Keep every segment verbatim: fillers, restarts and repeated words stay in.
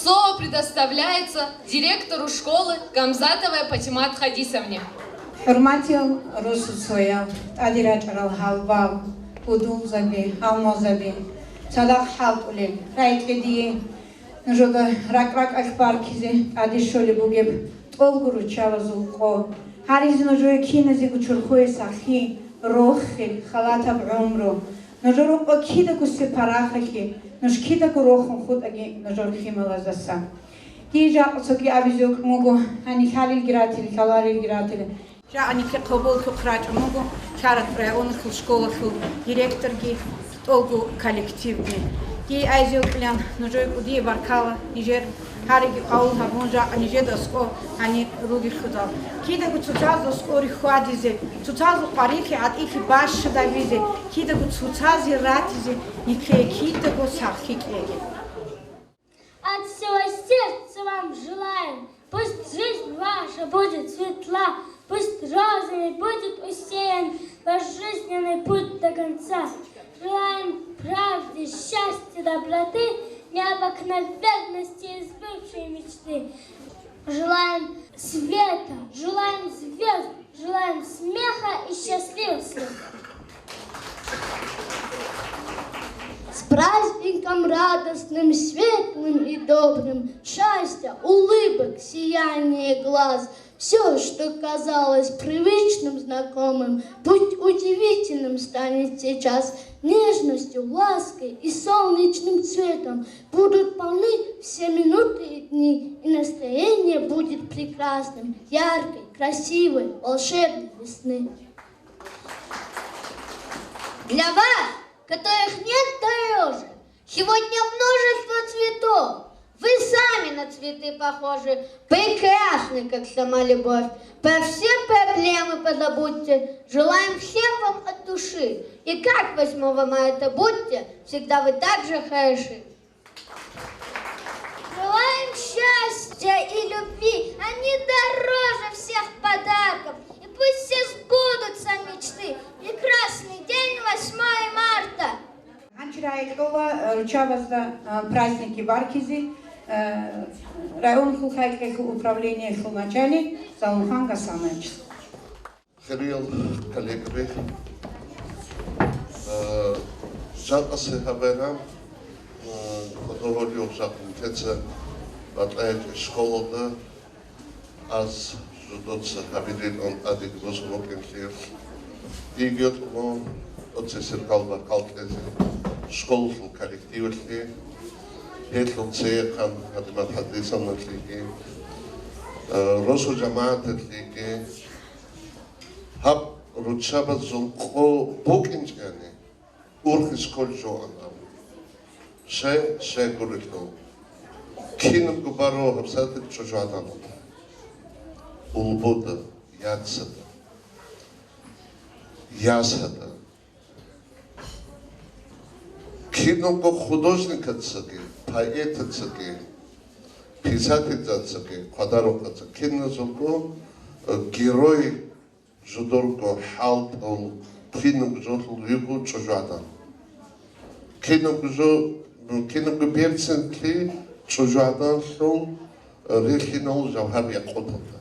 Слово предоставляется директору школы Гамзатовой Патимат Хадисовне. ХӀурматиял росуцоял, тӀаде рачӀарал гьалбал, гьудулзаби, гьалмагъзаби, цадахъ хӀалтӀулел, рагӀи кьеги дие нужеда ракӀ-ракӀалъ баркизе тӀаде щолеб бугеб тӀолго руччабазул къо. Гьаризе нужее киназего чорхое сахлъи, рохел, халатаб гӀумру. Нужер рукъа кидаго сепарахалъе, нуж кидаго рохун хутӀаги нужер лъималаздаса. Дие жакъа цоги абизе вукӀун вуго, гьаниб лъалилги ратила, лъаларилги ратила. Жакъа нилъер къабуллъухъ рачӀун вуго Шарагъ районалъул школалъул директорги, тӀолго коллективги. Дие айзе вукӀилан нужее кӀудияб баркала, нижер гьариги къабул гьабун, жакъа нижеда аскӀо гьанир ругелъул. Кидаго цоцазда аскӀоре хьвадизе, цоцазул къварилъи гӀатӀилъи бащадабизе, кидаго цоцазе ратизе нилъее кидаго сахлъи кьеги. От всего сердца вам желаем, пусть жизнь ваша будет светла, пусть розами будет усеян ваш жизненный путь до конца. Желаем правды, счастья, доброты, необыкновенности и сбывшей мечты. Желаем света, желаем звезд, желаем смеха и счастливых слов. С праздником радостным, светлым и добрым! Счастья, улыбок, сияние глаз! Все, что казалось привычным, знакомым, путь удивительным станет сейчас. Нежностью, лаской и солнечным цветом будут полны все минуты и дни, и настроение будет прекрасным, яркой, красивой, волшебной весны. Для вас, которых нет дороже, сегодня множество цветов. Вы сами на цветы похожи, прекрасны, как сама любовь. Про все проблемы позабудьте, желаем всем вам от души. И как восьмого мая-то будьте, всегда вы так же хороши. Желаем счастья и любви, они дороже всех подарков. И пусть все сбудутся мечты. Прекрасный день, восьмое марта. Гьанчи рагӀи кьола, э, руччабазда, э, праздникги баркизе, э, районлъул халкъалъул управлениялъул начальник Залумхан Гасанович. Хириял коллегаби, э, жакъасе гьаб байрам, э, Гьолио жакъа нилъеца батӀаячӀей школалда аз жодоца гьабилилан тӀадеги босун вукӀинлъи, диги йокьун тӀоцесеб ракӀалде баркал кьезе школалъул коллективалъе, гьелъул цеяхъан Гьадимат Гьадисановлъиги, э, росу жамагӀаталъиги, гьаб руччабазул къо букӀинчӀани, урхис кколеб жо ана. Щай, щай гурелъул. Кинабго баро гьабсагӀаталъ чӀужугӀадан. Улбуда, яцада, ясада. Кинабго художникацаги, поэтацаги, писательзацаги, хъвадарухъаца, киназулго, э, герой жодорго хӀалтӀул, кинабго жолъул вуго чӀужугӀадан. Кинабго жо, кинабго берцинлъи чӀужугӀаданлъул релълъинал жавгьар якъуталда.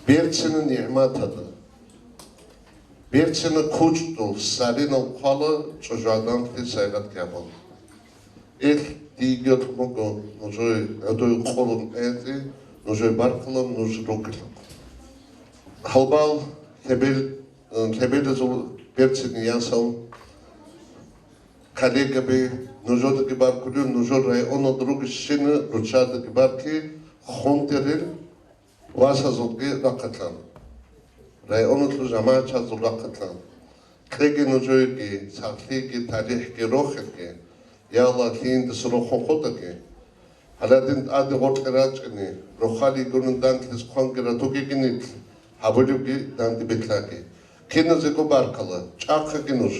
Берцина нигӀматалда. Берцина кучӀдул саринал хъвала чӀужугӀаданлъи сайгъат гьабун. Ил диги йокьун буго нужее гӀодой къолун гӀенеккизе, нужее баркала нуж ругелъул. Гьалбал лъебел-, лъебелазул берцинал ясал, коллегаби, нужедаги баркула, нужер районалда ругищина руччабаздаги баркула, хунтарил васазулги рахъалъан, районалъул жамагӀатчазул рахъалъан, кьеги нужееги, сахлъиги, талихӀги, рохелги, я Аллагь, лъиндаса рохун хутӀаги. Гьаладин тӀаде гъоркье рачӀине, рохалил гурун данделъизе хъванги ратугеги нилъ, гьабулебги данде битӀаги. Киназего баркала, чӀахъаги нуж.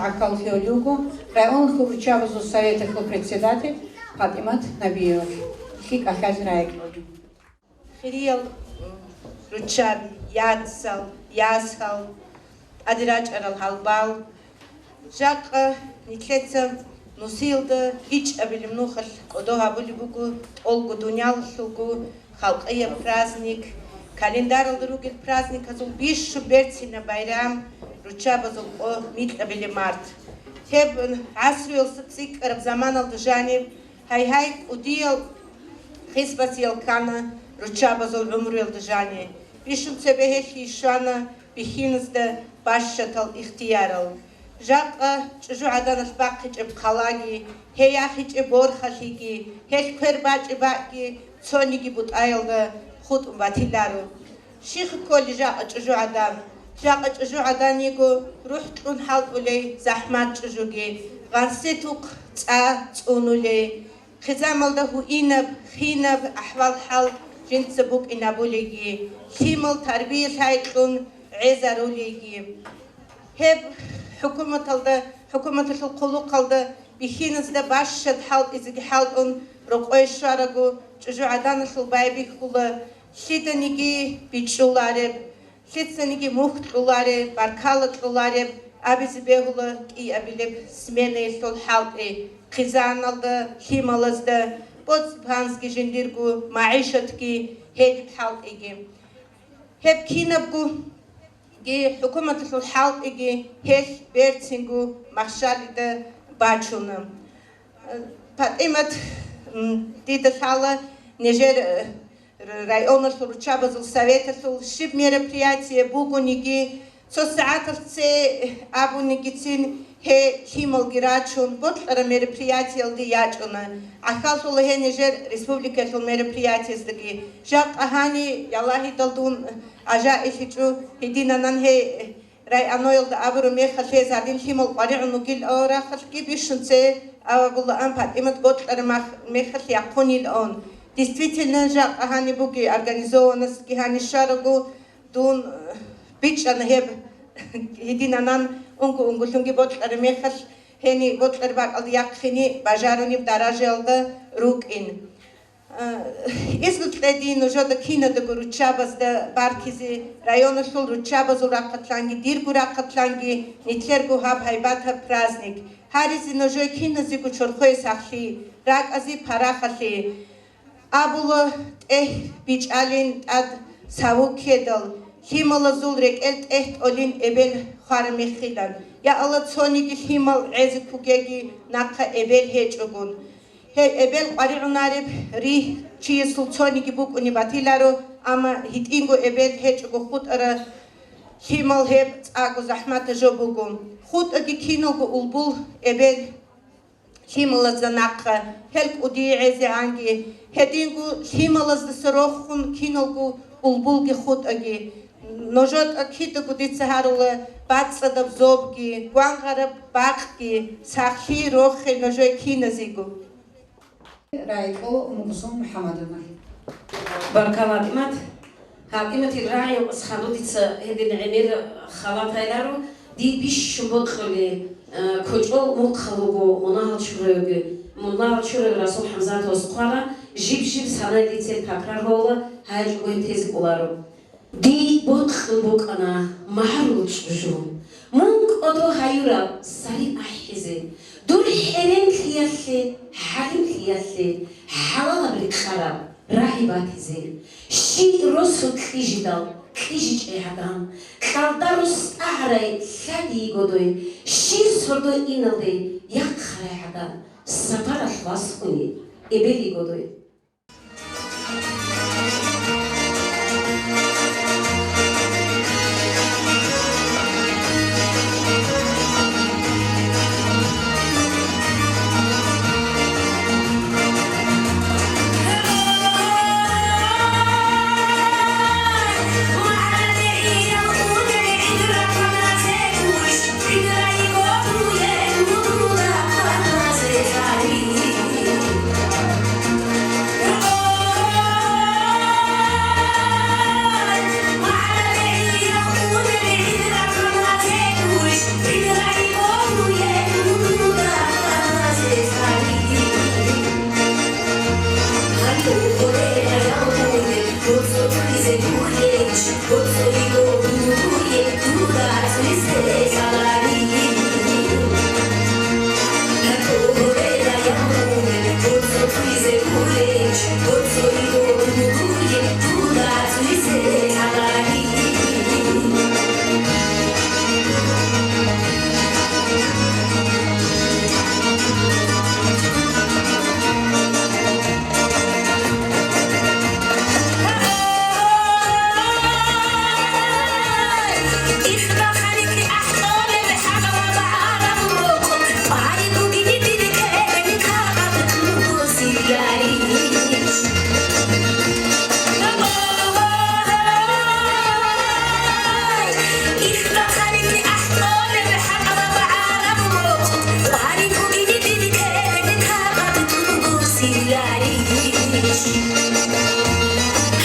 гӀахьаллъи гьолев вуго районал руччабазул советалъул председатель ПатӀимат Набиевалъ. ЛъикӀ ахӀал рагӀи кьола. Хириял, м, руччаби, яцал, ясал, тӀаде рачӀарал гьалбал. Жакъа нилъеца нусиялда гьечӀебилеб нухалъ кӀодо гьабулеб буго тӀолго дуниялалъулго халкъияб праздник, календаралда ругел праздниказул бищун берцинаб байрам, руччабазул къо микьабилеб март. Гьеб гӀасруялъул цӀикӀкӀараб заманалда жаниб, гьай-гьай, кӀудиял хисбасиял ккана руччабазул гӀумруялда жани. Бищун цебе гьелъие щвана бихьиназда бащадал ихтиярал. Жакъа чӀужугӀаданалъ бахъичӀеб хъалаги, гьей яхъичӀеб борхалъиги, гьелъ квер бачӀеб бакӀги цониги бутӀаялда хутӀун батиларо. Щиб кколеб жакъа чӀужугӀадан? Жакъа чӀужугӀадан йиго рухӀ кьун хӀалтӀулей захӀмат чӀужуги, гъанси тухъ цӀа цӀунулей, хъизамалда гьуинаб, хинаб ахӀвал-хӀал жинца букӀинабулейги, лъимал тарбия лъай кьун гӀезарулейги. Гьеб хӀукуматалда, хӀукуматалъул хъулухъалда бихьиназда бащад хӀалтӀизеги хӀалтӀун, рокъове щвараго чӀужугӀаданалъул байбихьула, лъиданиги бичӀчӀулареб, лъицаниги мухь кьулареб, баркала кьулареб абизе бегьула кӀиабилеб сменаялъул хӀалтӀи, хъизаналда, лъималазда, боцӀи-панзги, жиндирго магӀишатги, гьедиб хӀалтӀиги. Гьеб кинабго хӀукуматалъул хӀалтӀиги гьелъ берцинго махщалида бачуна. ПатӀимат, м, дида лъала нижер, э, районалъул руччабазул советалъул щиб мероприятие бугониги, цо сагӀаталъ цее абунигицин, гьей лъималги рачун, бокьараб мероприятиялде ячӀуна. ГӀахьаллъула гьей нижер республикаялъул мероприятияздаги. Жакъа гьани, Аллагьидал дун ажаиблъичӀо, гьединанан гьей районалда абураб мехалъ гьез гьадин лъимал къваригӀун вугилан рахъалъги бищун цее абулаан, ПатӀимат бокьараб мах-, мехалъ яхъунилан. Действительно, жакъа гьани буги организованностьги гьани щвараго, дун, э, бичӀчӀана гьеб гьединанан унго-унголъунги бокьараб мехалъ, гьениб бокьараб бакӀалде яхъине бажарунеб даражаялда рукӀин. Э, изну кьеди нужеда киназдаго руччабазда баркизе, районалъул руччабазул рахъалъанги, дирго рахъалъанги, нилъерго гьаб гьайбатаб праздник. Гьаризе нужее киназего чорхое сахлъи, ракӀазе парахалъи. Абула, тӀехь бичӀчӀалин тӀад цаву ккедал, лъималазул рекӀел тӀехь тӀолин эбел хвараб мехилан. Я Аллагь, цониги лъимал гӀезе ккогеги нахъа эбел гьечӀогун. Гьей эбел къваригӀунареб ригь чиясул цониги букӀунеб батиларо, амма гьитӀинго эбел гьечӀого хутӀараб лъимал гьеб цӀакъго захӀматаб жо буго. ХутӀаги киналго улбул эбел лъималазда нахъа, гьел кӀудияй гӀезегӀанги, гьединго лъималаздаса рохун киналго улбулги хутӀаги. Нужеда кидаго дица гьарула бацӀцӀадаб зобги, гвангъараб бакъги, сахлъи рохе нужее киназего. РагӀи кьола Умугусун МухӀамадовна. Баркала, ПатӀимат. ПатӀиматил рагӀи, хадуб дица гьедин гӀемер халатайларо, дие бищун бокьулеб, э, кочӀол мухъал руго мунагьал чураяги, мунагьал чураяги Расул ХӀамзатовас хъвара, жиб-жиб санай дица такрар гьавула, гьайчӀого гьеб тезе кӀоларо. Дие бокьун букӀана магӀарул чӀужу, мун кӀодо гьаюраб сарин ахӀизе, дур хӀеренлъиялъе, хӀалимлъиялъе хӀалалаб рекъараб рагӀи батизе. Щий росу кьижидал, кьижичӀей гӀадан, кьалда рос тӀагӀарай лъадиего дой, щий сордо иналде яхъарай гӀадан, сапаралъ васуни эбелиего дой.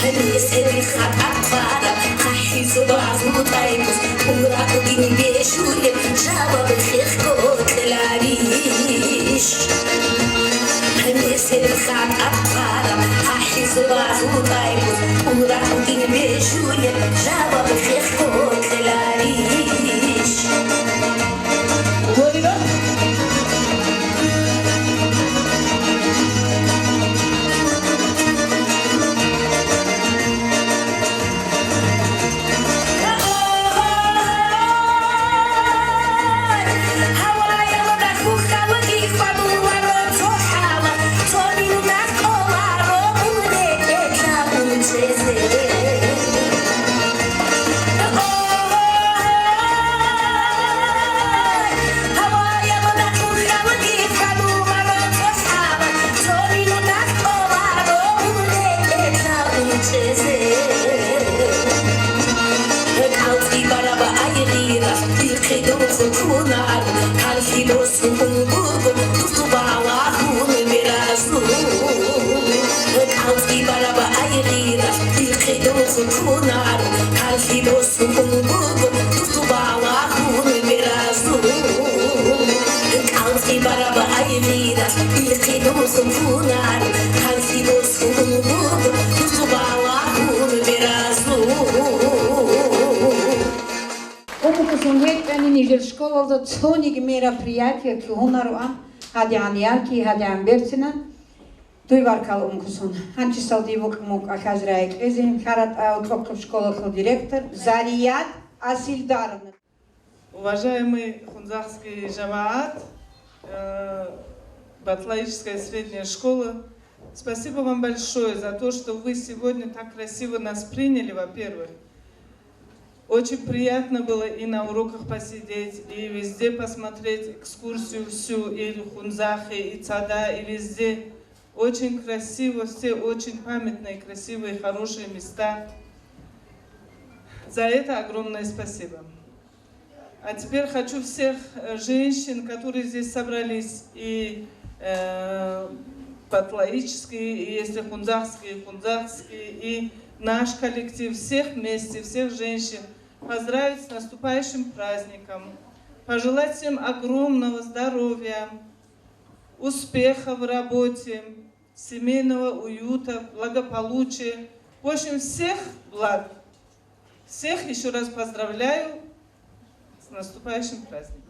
Гьанисел хатӀаб хъвараб, ахӀизул базул тӀайбуз, урагьгун бежулеб жаваб хехго кьеларищ? Гьанисел хатӀаб хъвараб, ахӀизул базул тӀайбуз, урагьгун бежулеб жаваб хехго кьеларищ? Умукъусун гьечӀани нижер школалда цониги мероприятие лъугьунароан, гьадигӀан яркий, гьадигӀан берцинан. Дуй баркала, Умукъусун. Гьанчисал дие букӀун буго кӀалъазе рагӀи кьезе, ЛъаратӀа гьоркьохъеб школалъул директор Зарият Асилдаровна. Уважаемый хунзахский жамаат, э, Батлаическая средняя школа, спасибо вам большое за то, что вы сегодня так красиво нас приняли, во-первых. Очень приятно было и на уроках посидеть, и везде посмотреть экскурсию всю, и Хунзахе, и Цада, и везде. Очень красиво, все очень памятные, красивые, хорошие места. За это огромное спасибо. А теперь хочу всех, э, женщин, которые здесь собрались, и, э, батлаические, и если хунзахские, хунзахские, и наш коллектив, всех вместе, всех женщин поздравить с наступающим праздником, пожелать всем огромного здоровья, успеха в работе, семейного уюта, благополучия, в общем, всех благ. Всех ещё раз поздравляю с наступающим праздником.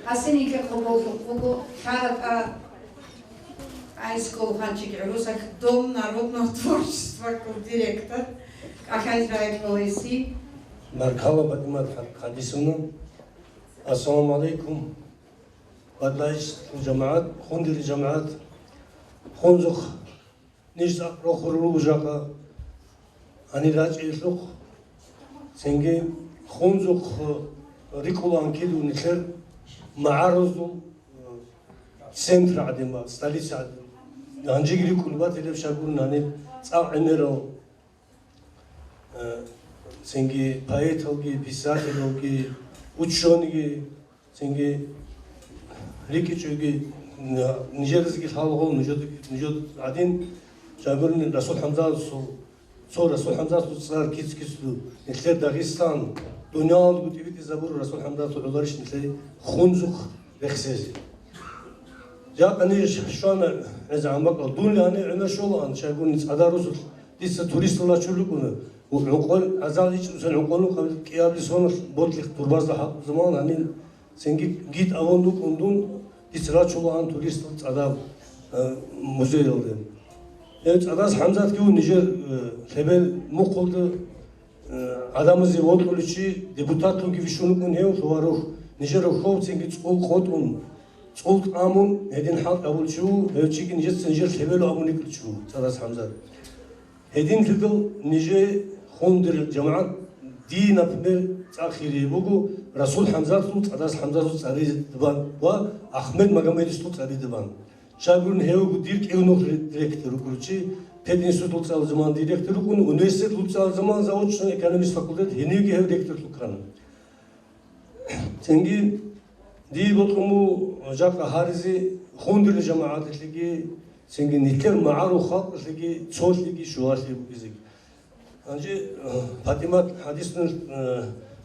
Гьасинеги къабуллъухъ буго лъаратӀа Айскул Ханчик ГӀурусахъ Дом народного творчества директор КӀалъайз рагӀи кколеси. Баркала, ПатӀимат Хадисовна. Ассаламу гӀалайкум. Батайс жамагӀат, хундир жамагӀат, хунзухъ ниж цӀакъ рохур руго жакъа гьанир рачӀиялъухъ, цинги хунзухъ рикӀкӀулаан кидав нилъер магӀарулазул центр гӀадин ва столица гӀадин. Гьанжеги рикӀкӀун батилеб щай гурин гьанир цӀакъ гӀемерал Э, цинги поэталги, писателалги, учёныйги, цинги рикӀкӀинчӀоги, н-, нижерезеги лъалгъол нужеда, нужеда гӀадин, жагурни Расул ХӀамзатовасул, цо Расул ХӀамзатовасул цӀар киц-кицлъун, нилъер Дагъистан, дуниялалдаго тӀибитӀизабураб Расул ХӀамзатовасул гӀоларищ нилъее хунзухъ рехсезе. Жакъа ниж щвана гӀезегӀан бакӀал. Дунлъи гьанир гӀемер щолаан, щай гурни цӀадар росулъ дица туристал рачулел рукӀуна. ГӀункъой гӀазал ичӀнусел гӀункъой нукъабил кӀиабилеб соналъ ботлихъ турбазда хӀалтӀузабан гьанин цинги гид авун рукӀун дун, дица рачулаан туристал цӀадаб, э, музеялде. Э, ЦӀадас ХӀамзатги вуго нижер, э, лъебел мухъулда Э, гӀадамазе вокьулев чи, депутатлъунги вищун вукӀун гьев, лъугьа-рухь, нижер рухьовцинги цӀул къотӀун, цӀул тӀамун, гьедин хӀалтӀи гьабулев чи вуго, гьев чиги нижеца нижер лъебело абун рикӀкӀунев чи вуго, ЦӀадас ХӀамзат. Гьединлъидал нижее хундир жамагӀат, дие, например, цӀакъ хирияб буго Расул ХӀамзатовул, ЦӀадас ХӀамзатовул цӀарида бан ва Ахмед Магомедовичил цӀарида бан. Щай гурин, гьев вуго дир кӀиго нух ре-, ректор рукӀунев чи, пединститут цӀалулеб заман дир ректор рукӀун, университет цӀалулеб заман заочно экономист факультет, гьенивги гьев ректорлъун ккана. Цинги дие бокьун буго жакъа гьаризе хундирал жамагӀаталъеги, цинги нилъер магӀарул халкъалъеги цолъиги щугьалъи бугезеги. Гьанже, э, ПатӀимат ХӀадисовна, э,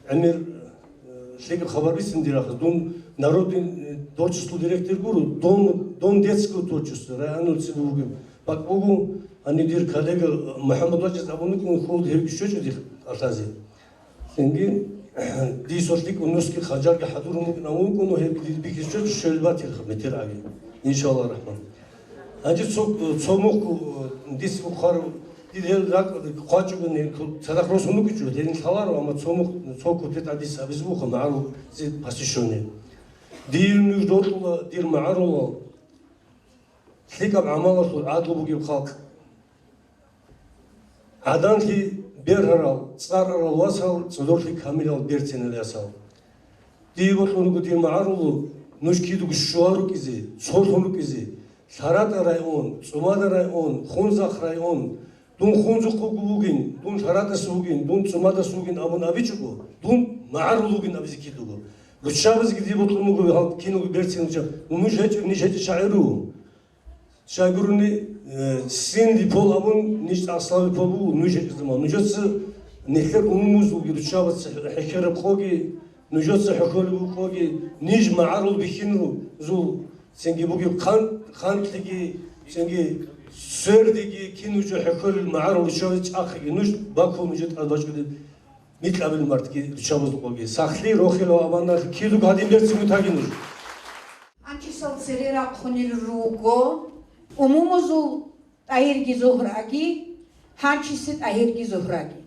гӀемер, э, лъикӀаб хабар бицин дир ахъаз. Дун народный, э, творчествол директор гуро, дом, дом детского творчества, районул цебе вугеб бакӀ буго, гьанив дир коллега, э, МухӀаммад Вачиз абун вукӀун хьул гьевги щвечӀо дихъ кӀалъазе. Цинги, э, дие цо лъикӀаб нусги хъанжарги хӀадурун вукӀун, абун вукӀун, гьеб дир бихьизе щвечӀо, щвел батилха метер аги. Иншаллагь рахман. Гьанже цо, цо мухъ, э, дица бухъараб, дир гьел ракӀ хъвачӀого, гьел цадахъ росун вукӀинчӀо, гьедин лъаларо, амма цо мухъ, цо куплет гьадис абизе буго, магӀарул зи посвящённый. Дир нуж рокьула, дир магӀарулал, лъикӀаб гӀамалалъул гӀадлу бугеб халкъ. ГӀаданлъи бергьарал, цӀар арал васал, цӀодорлъи камилал берцинал ясал. Дие бокьун руго, дир магӀаруллу, нуж кидаго щугьа рукӀизе, цолъун рукӀизе, ЛъаратӀа район, ЦӀумада район, Хунзахъ район, дун Хунзухъ вуго вугин, дун ЛъаратӀас вугин, дун ЦӀумадас вугин абун абичӀого, дун магӀарул вугин абизе кидаго. Руччабазги дие бокьун буго гьал киналго берцин руччаб. Ну, нуж гьечӀо, ниж гьечӀо шагӀиру. Щайгурони, э, синди пол абун, ниж цӀакъ слаби пол буго, нуж гьечӀо заман. Нужеца нилъер умумузулги руччабаца хӀехьараб къоги, нужеца хӀехьолеб букӀоги, ниж магӀарул бихьинрузул, цинги бугеб хъан-, хантлъиги, цинги свердиги, кин нуж хӀехьолел магӀарул руччабаца чӀахъиги, нуж бакул нужер тӀад бачӀунеб микьабил мартги руччабазул къоги. Сахлъи, рохел ва абаналъ кидаго гьадин берцин мутаги нуж. Гьанчисал цере рахъунел руго умумузул ТӀагьирги Зугьраги, гьанчиси ТӀагьирги Зугьраги.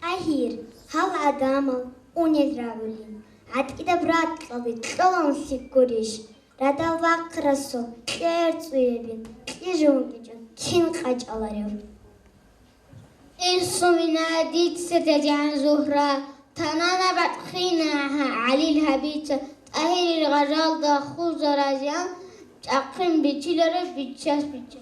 ТӀагьир, гьал гӀадамал унел рагӀулин, гӀатӀидаб ракьалде кьолаун лъикӀ гурищ, радал вахъарасул кьер цӀуябин кьижун вукӀинчӀо кин къачӀаларев? Инсумина дица дадигӀан Зугьра, танана батӀхъина гьа-, гӀалил гьабица, ТӀагьирил гъажалда хузаразиян чӀахъин бичиларо бичас-бича.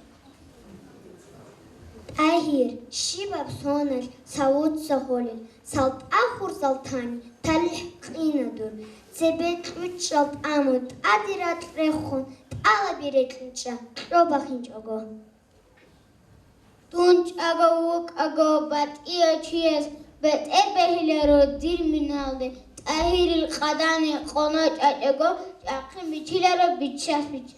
ТӀагьир, щибаб соналъ савуца холел, салтӀа хурзал тани, талихӀ къина дур. Цебе кьучӀал тӀамун тӀаде ракь рехун, тӀалаби рекьинчӀа кьо бахинчӀого. Дун чӀаго вукӀаго батӀияв чияс бетӀер бегьиларо дир миналде, ТӀагьирил къадани къоно чӀачӀаго чӀахъин бичиларо бичас-бича.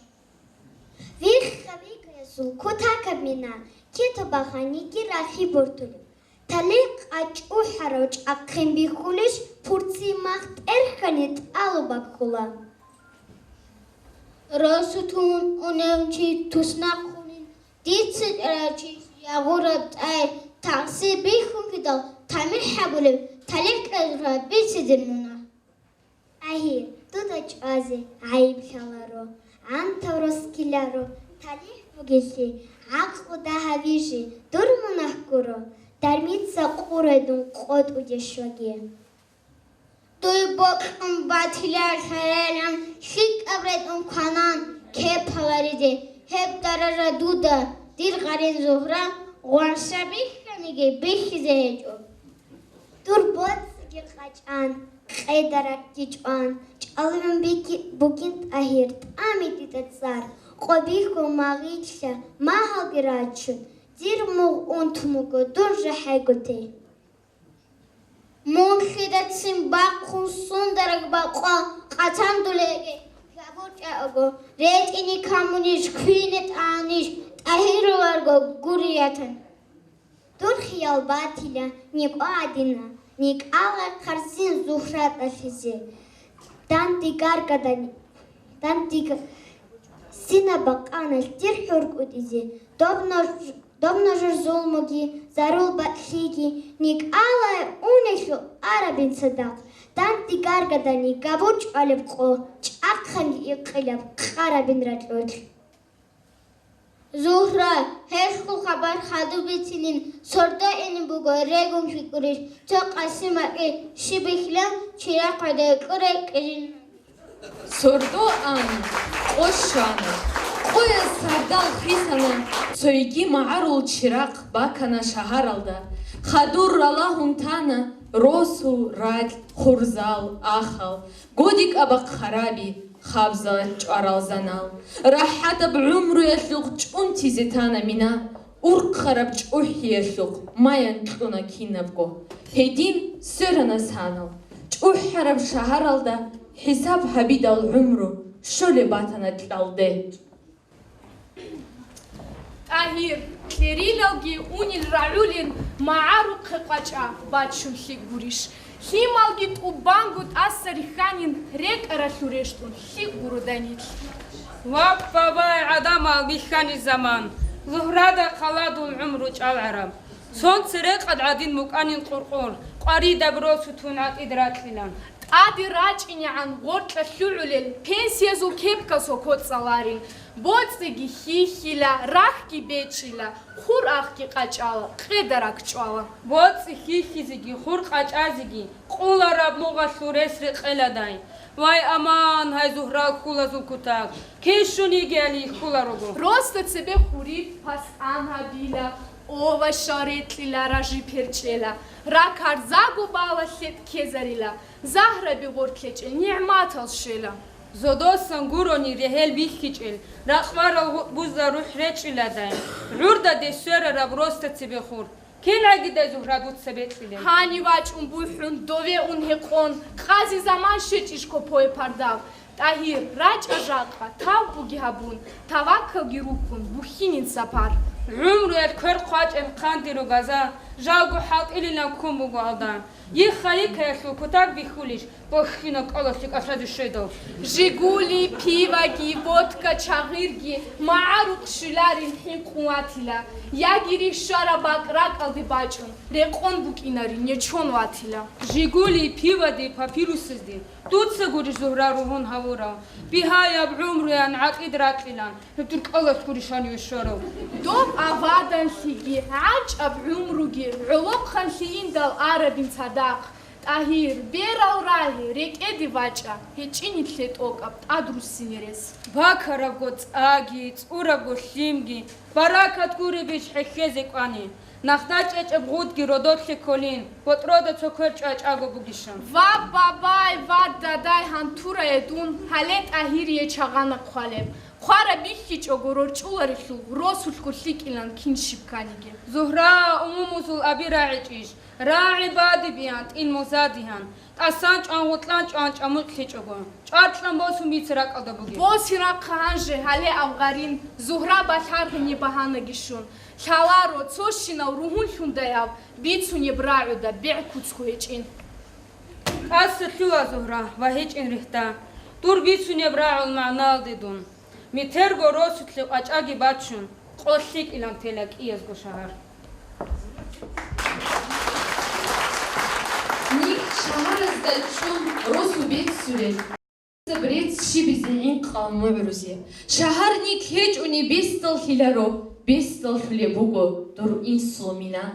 Вихха-вихъаясул кутакаб мина, кето баханиги рахи бортулеб. ТалихӀ къачӀухӀарав чӀахъин бихьулищ, пурци мах тӀерхьани тӀалу баккула. Росу тун унев чи туснахъунин, дица чӀарав чи ягъураб тӀай тахсир бихьункидал тамихӀ гьабулеб талихӀ кьезураб бициде мунагь. ТӀагьир, дуда чӀвазе гӀайиблъаларо, гӀантав рос ккеларо, талихӀ бугелъи, гӀакълу дагьабижи, дур мунагь гуро, дармица къурай дун къотӀуде щваге. Дуй бокьун батила лъаралан, лъикӀаб ретӀун кванан кепалариде, гьеб даража дуда, дир гъарин Зугьра, гъванша бихьаниги бихьизе гьечӀо. Дур боцӀиги къачӀан, къеда ракьги чӀван, чӀалгӀун бики-, бугин ТӀагьир, тӀами дида цӀар, къобихьун магъилъа, магьалги рачун, дир мугъ унтун буго дур жахӀайгутей. Мун лъидацин бахъун сундараг бакъвал къатан дулеги, жабур чӀаго, ретӀине камунищ, квине тӀанищ, ТӀагьируларго гуриятан. Дур хиял батила никӀо гӀадина, никӀала хъарзин Зугьра тӀалъизе. Дандигаргадани, дандиг-, сина бакъаналъ дир хӀуркӀутӀизе, доб нож-, доб ножор зулмуги, зарул бакълъиги, никӀала унелъул арабин цадахъ, дандигаргадани габур чӀвалеб къо, чӀахъанги икъилаб къарабин ракьулъ. Зугьра, гьелъул хабар хадуб бицинин, сордо инин буго регун хикӀурищ, цо къаси макьи щибихьилан чирахъ гӀодой кьурай кьижин. Сордо ана, къо щвана. Къояз сардал хисана, цойги магӀарул чирахъ бакана шагьаралда. Хадур ралагьун тана росу, ракь, хурзал, ахал, годикӀабахъ хараби, хабзал чӀварал занал. РахӀатаб гӀумруялъухъ чӀунтизе тана мина, урхъараб чӀухӀиялъухъ маян кьуна кинабго. Гьедин сверана санал. ЧӀухӀараб шагьаралда хӀисаб гьабидал гӀумру щолеб батана кьалде. ТӀагьир, кьерилалги унел рагӀулин магӀарухъе къвачӀа бачун лъикӀ гурищ? Лъималги тӀубанго тӀаса рихьанин рекӀаралъур рещтӀун лъикӀ гуродай нилъ. Ваппа, вай, гӀадамал, бихьани заман! Зугьрада хъаладул гӀумру чӀалгӀараб. Сон церекъад гӀадин мукӀанин къуркъур, къваридаб росу тун гӀатӀид ракьилан. ТӀаде рачӀинегӀан гъоркьа лъугӀулел, пенсиязул кепкасул коцӀаларин. БоцӀиги хьихьила, рахьги бечӀила, хур ахги къачӀала, къеда ракӀчӀвала. БоцӀи хьихьизеги, хур къачӀазеги къулараб мугъалъул рес рекъеладай. Вай, аман, гьай Зугьрал хьулазул кутак! Кешун йигиали хьуларого. Росда цебе хуриб пасгӀан гьабила, овощал рекьила, ражи перчӀела, ракарзаго бала лъетӀ ккезарила, загьраби гъоркьечӀел нигӀматал щвела. Зодосан гурони регьел бихьичӀел, ракъварал гъутӀбузда рухӀ речӀчӀиладай, гӀурдаде сверараб росда цебе хур. КигӀан гьагидай, Зугьра, дуца бекьилел? Гьанив вачӀун бухӀун, дове ун гьекъон, къази заман щвечӀищ копое пардав? ТӀагьир, рачӀа жакъа, тавбуги гьабун, таваккалги руккун, бухьинин сапар. ГӀумруялъ квер хъвачӀеб хъанди ругаза, жалго хӀалтӀилилан ккун буго алда. Йихха-йиххаялъул кутак бихьулищ, бохьина кӀалалъе кӀалъазе щведал? Жигули, пиваги, водка, чагъирги магӀарухъ щвеларин хӀинкъун ватила, яги рихьараб бакӀ ракӀалде бачӀун, рекъон букӀинарин нечон ватила. Жигули, пивади, папирусазди дуца гурищ, Зугьра, ругьун гьавурав? Бигьаяб гӀумруян гӀакъид ракьилан, гьеб дур кӀалалъ гурищ гьаниве щварав? Доб аваданлъиги, гӀачӀаб гӀумруги гӀолохъанлъи индал арабин цадахъ. ТӀагьир, берал рагье, рекӀеде вачӀа, гьечӀинилъе тӀокӀаб тӀад руссине рес. Бакарабго цӀаги, цӀурабго лъимги, баракат гуребищ хӀехьезе кӀвани? Нахда чӀечӀеб гъудги родолъе кколин, ботӀрода цо квер чӀвачӀаго бугищан. Ва бабай, ва дадай гьантурае дун, гьале ТӀагьирие чагъана хъвалеб. Хъвараб бихьичӀого рорчӀуларелъул, росулъго лъикӀилан кин щиб кканиги. Зугьра, умумузул аби рагӀичӀищ? РагӀи бадиб иан, тӀил музадигьан, тӀасан чӀван гъутӀлан чӀван чӀамукълъичӀого, чӀваркьан босун бице ракӀалда бугеб. Босе рахъа гьанже, гьале авгъарин, Зугьра балъаргьине багьанаги щун. Лъаларо, цо щинал ругьунлъундаяв бицунеб рагӀуда бегӀ куцго гьечӀин. ТӀаса лъула, Зугьра, ва гьечӀин рихьда. Дур бицунеб рагӀул магӀналде дун. Метерго росулъе къвачӀаги бачун, къо лъикӀилан тела кӀиязго шагьар. Нилъ шагьаразда чӀун росу беццулел. Рецц щибизе гӀинкъал мугӀрузе. Шагьар нилъ гьечӀони бесдал лъиларо, бесдал лъулеб буго дур инсул мина.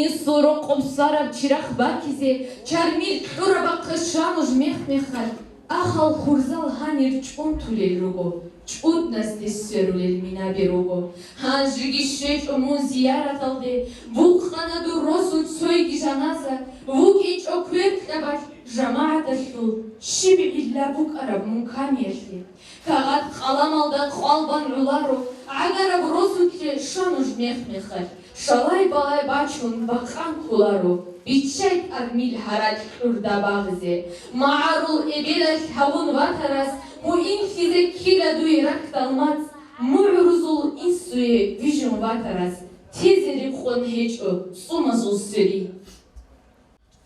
Инсул рокъоб свараб чирахъ бакизе, чармил кьурабахъе щва нуж мех-мехалъ. Ахал хурзал гьанир чӀунтулел руго, чӀудназде сверулел минаби руго. Гьанжеги щвечӀо мун зияраталде, букъана дур росул цойги жаназа, вукӀинчӀо кверкьабалъ жамагӀаталъул щиб гӀилла букӀараб мун камиялъе. Кагъат-къаламалда къвалбан гӀоларо, гӀагараб росулъе щва нуж мех-мехалъ. Шалай-балай бачун бакъан кколаро, биччай тӀармил гьаракь кьурда багъизе. МагӀарул эбелалъ гьавун ватарас муинлъизе ккела дуе рахьдал мацӀ, мугӀрузул инсуе вижун ватарас тезе рекъон гьечӀо цӀумазул сверил.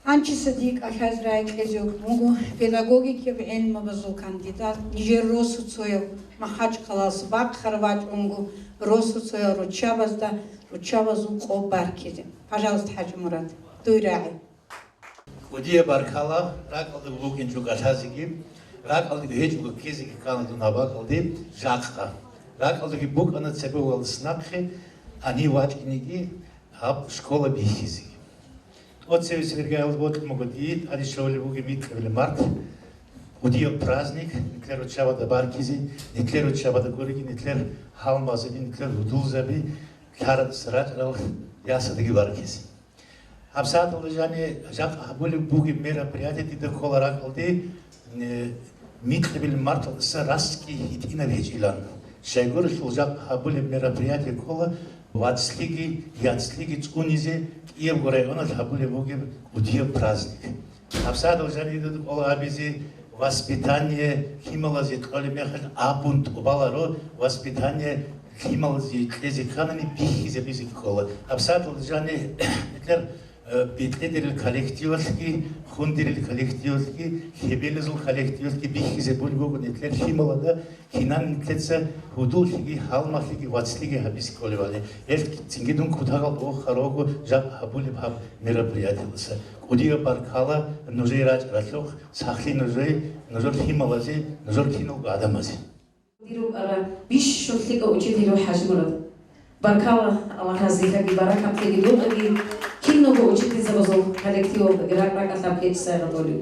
Гьанчиса дие кӀалъазе рагӀи кьезе вукӀун вуго педагогикаб гӀелмабазул кандидат, нижер росуцояв, МахӀачкъалаялъ бахъарав вачӀун вуго росуцоял руччабазда руччабазул къо баркизе. Пожалуйста, ХӀажимурад, дуй рагӀи. КӀудияб баркала, ракӀалдаго букӀинчӀо кӀалъазеги, ракӀалдаго гьечӀого ккезеги ккана дун гьаб бакӀалде жакъа. РакӀалдаги букӀана цебе валас нахъе гьанив вачӀинеги гьаб школа бихьизеги. ТӀоцеве свергаялда бокьун буго дие тӀаде щолеб бугеб микьабилеб март, кӀудияб праздник, нилъер руччабада баркизе, нилъер руччабада гуреги, нилъер гьалмагъзаби, нилъер гьудулзаби, лъарадаса рачӀарал ясадаги баркизе. ГьабсагӀаталда жаниб жакъа гьабулеб бугеб мероприятие дида ккола ракӀалде, э, микьабилеб марталдаса расги гьитӀинаб гьечӀилан. Щайгурелъул жакъа гьабулеб мероприятие ккола вацлъиги, яцлъиги цӀунизе кӀиябго районалъ гьабулеб бугеб кӀудияб праздник. ГьабсагӀаталда жаниб дида кӀола абизе, воспитание лъималазе кьолеб мехалъ абун тӀубаларо, воспитание лъималазе кьезе кканани бихьизабизе ккола. ГьабсагӀаталда жаниб нилъер Э, бикьидерил коллективалъги, хундерил коллективалъги, лъебелазул коллективалъги бихьизе буго нилъер лъималазда, кинан нилъеца гьудуллъиги, гьалмагълъиги, вацлъиги гьабизе кколебали. Гьел цинги дун кутакалда вохарав вуго жакъа гьабулеб гьаб мероприятиялдаса. КӀудияб баркала нужее рачӀаралъухъ, сахлъи нужее, нужер лъималазе, нужер киналго гӀадамазе. Дир рукӀарал бищун лъикӀав учитель ХӀажимурад. Баркала, Аллагь разилъаги, баракатлъиги духъеги, киналго учительзабазул коллективалдаги ракӀ-ракӀалъаб гьечӀ сайгъабулев.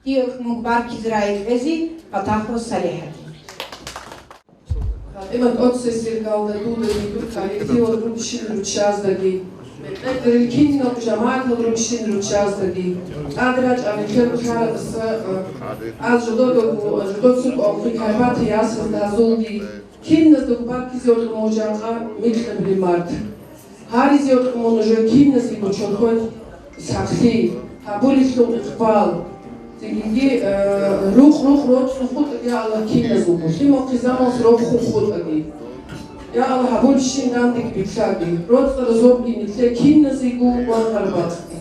Диялъ мугбаркизе рагӀи кьезе ПатахӀов СалихӀаде. ПатӀимат, тӀоцесеб галда дуда дидур коллективал рукӀищин руччаздаги, бетӀер кинаб жамагӀатал рукӀищин руччаздаги, тӀад рачӀарал нилъер лъарадаса, а, аз жододаго, жодоцин къвалхъи Карпатиясазда гьазулги, киназдаго баркизе вокьун вуго жакъа микьабилеб март. Гьаризе вокьун вуго нужер киназего чорхол сахлъи, гьабулелъул икъбал. Цинги, э, рукъ-рукъ роцӀцӀун хутӀаги, я Аллагь, киназего. Лъимал-хъизаналъ рохун хутӀаги. Я Аллагь, гьабулебщин дандеги бицаги. РоцӀцӀа-розорги нилъер киназего ван гьарбацӀги.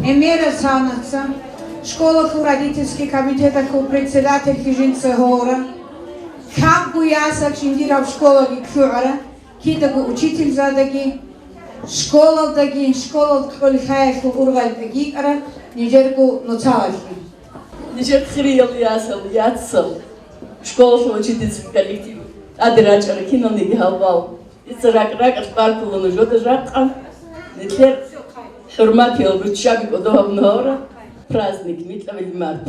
Эмера Санаца, школалъул родительский комитеталъул председательги жинца гьора, кабго ясал жиндираб школаги ккугӀара, кидаго учительзадаги, школалдаги, школалда кьолел лъаялъул ургъалдаги йикӀара нижерго нуцалалъе. Нижер хириял ясал, яцал, школалъул учительский коллектив, тӀаде рачӀарал киналниги гьалбал. Дица ракӀ-ракӀалъ баркула нужеда жакъа. Нилъер хӀурматиял руччаби кӀодо гьабуна гьавра праздник, микьабилеб март.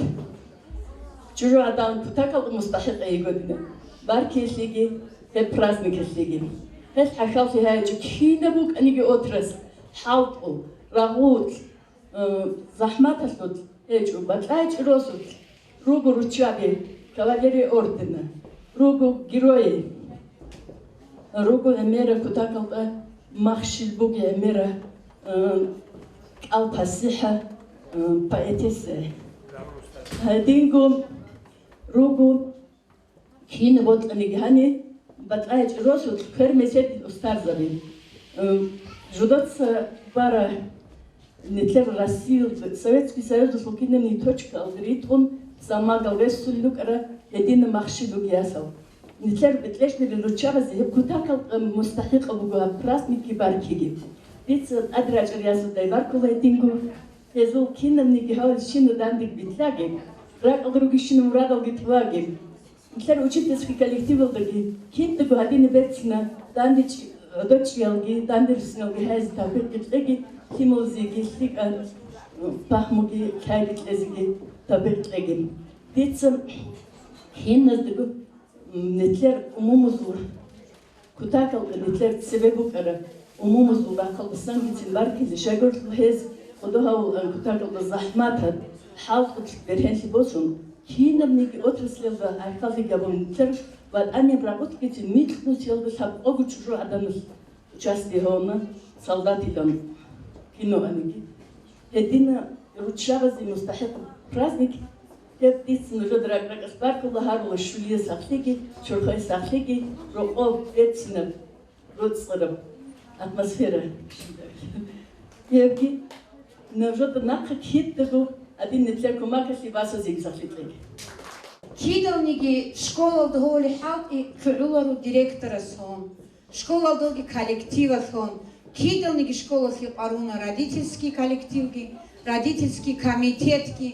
ЧӀужугӀадан кутакалда мустахӀикъ йиго дина. Баркиялъеги, гьеб праздникалъеги. Гьелъ хӀахьаллъи гьайичӀо кинаб букӀаниги отрасль, хӀалтӀул, рагъул, Э, захӀматалъулъ гьечӀо, бацӀайчӀо росулъ руго руччаби, кавалерия ордена, руго герои, руго гӀемера кутакалда махщел буги гӀемера, э, кӀал пасихӀа, э, поэтесса. Гьединго руго Кин бокьаниги гьани, бацӀайчӀо росулъ квер-меседил устарзаби. М, жудаца бара нилъер Россиялда, Советский Союзалъул кинабниги точкаялда ритӀун замагал ресулел рукӀара гьединаб махщел буги ясал. Нилъер бетӀерчӀел руччабазе гьеб кутакалда мустахӀикъаб буго гьаб праздникги баркиги. Дица тӀаде рачӀарал ясалдай баркула гьединго. Гьезул кинабниги гьавал щинаб данде битӀаги, ракӀалда ругищинаб мурадалги тӀубаги. Нилъер учительский коллективалдаги киндаго гьадинаб берцина, данде чӀи-, гӀодов чӀиялги, данде руссиналги гьайзе тавфикъги кьеги, лъималазеги лъикӀаб пагьмуги лъайги кьезеги тавфикъ кьеги. Дица киназдаго, м, нилъер умумузул Кутакалда нилъер цебе букӀараб умумузул рахъалдасангицин баркизе, щайгурелъул гьез кӀодо гьавулаан кутакалда захӀматаб хӀалтӀулъ бергьенлъи босун, кинабниги отраслалда гӀайхъаллъи гьабун, нилъер ВатӀанил рагъулъгицин микьнусиялда лъабкъого чӀужугӀаданалъ участие гьавуна, солдатилан кино аниги. Гьедина руччабазе мустахӀикъ праздник. Гьеб дица нужеда ракӀ-ракӀалъ баркула гьарула щулиялъ сахлъиги, чорхое сахлъиги, рокъов берцинаб, роцӀцӀараб атмосфера. Гьебги нужеда нахъа кидаго гьадин нилъер кумакалъе васазеги сахлъи кьеги. Кидалниги школалда гьоле хӀалтӀи ккугӀуларо директорасун. Школалдаги коллективалъун, кидалниги школалъе къваруна родительский коллективги, родительский комитетги,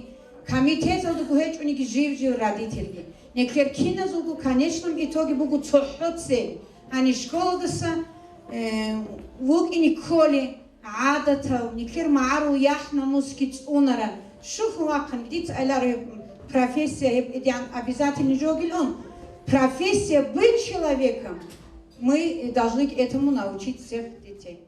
Комитеталдаго гьечӀониги жив-жив родительги. Нилъер киназулго конечном итоге буго цохӀо цель, гьаниб школадаса, э, вукӀине кколеб гӀадатал, нилъер магӀарул яхӀ-намусги цӀунараб. Щухъ вахъин, дица айла гьеб профессия, гьеб идеан обязательно жогилан. Профессия быть человеком. Мы должны к этому научить всех детей.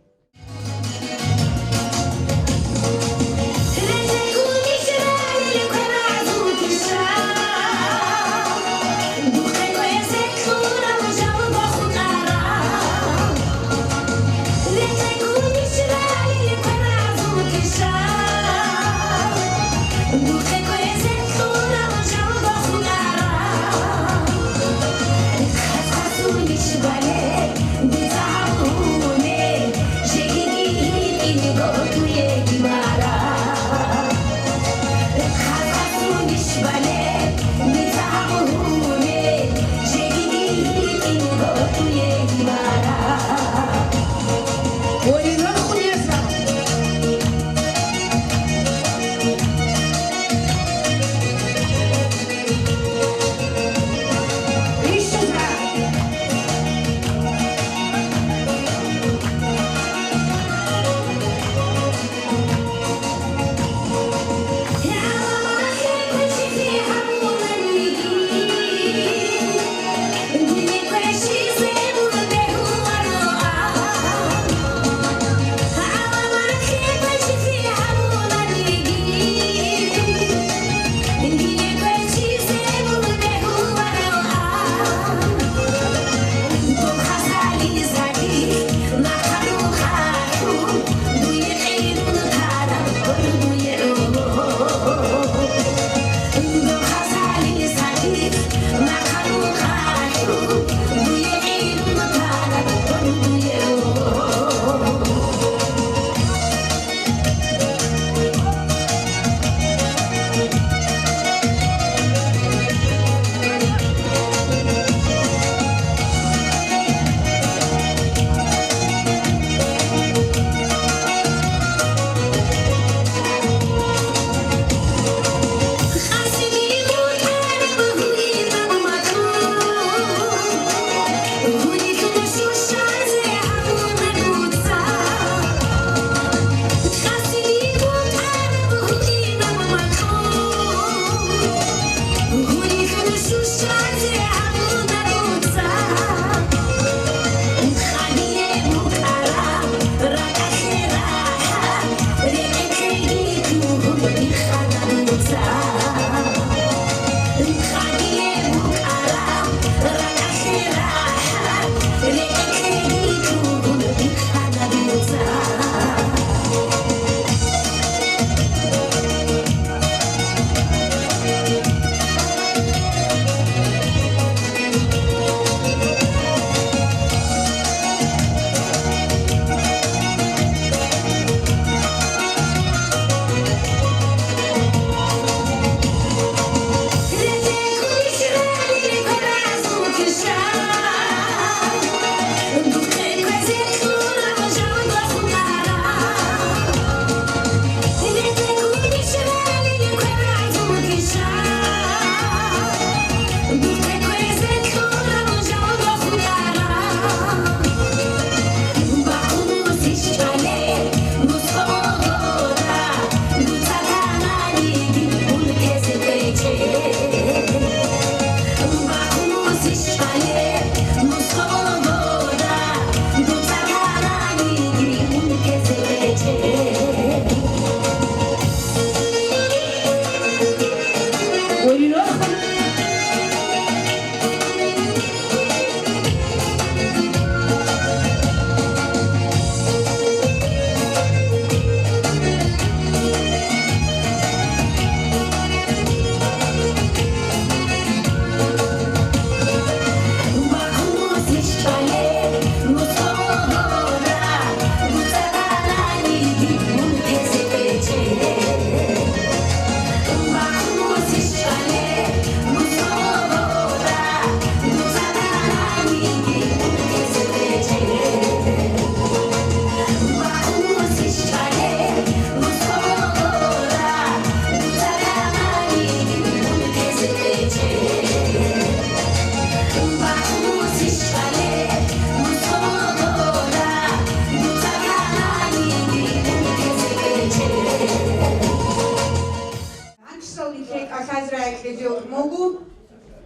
Кьезеутмогу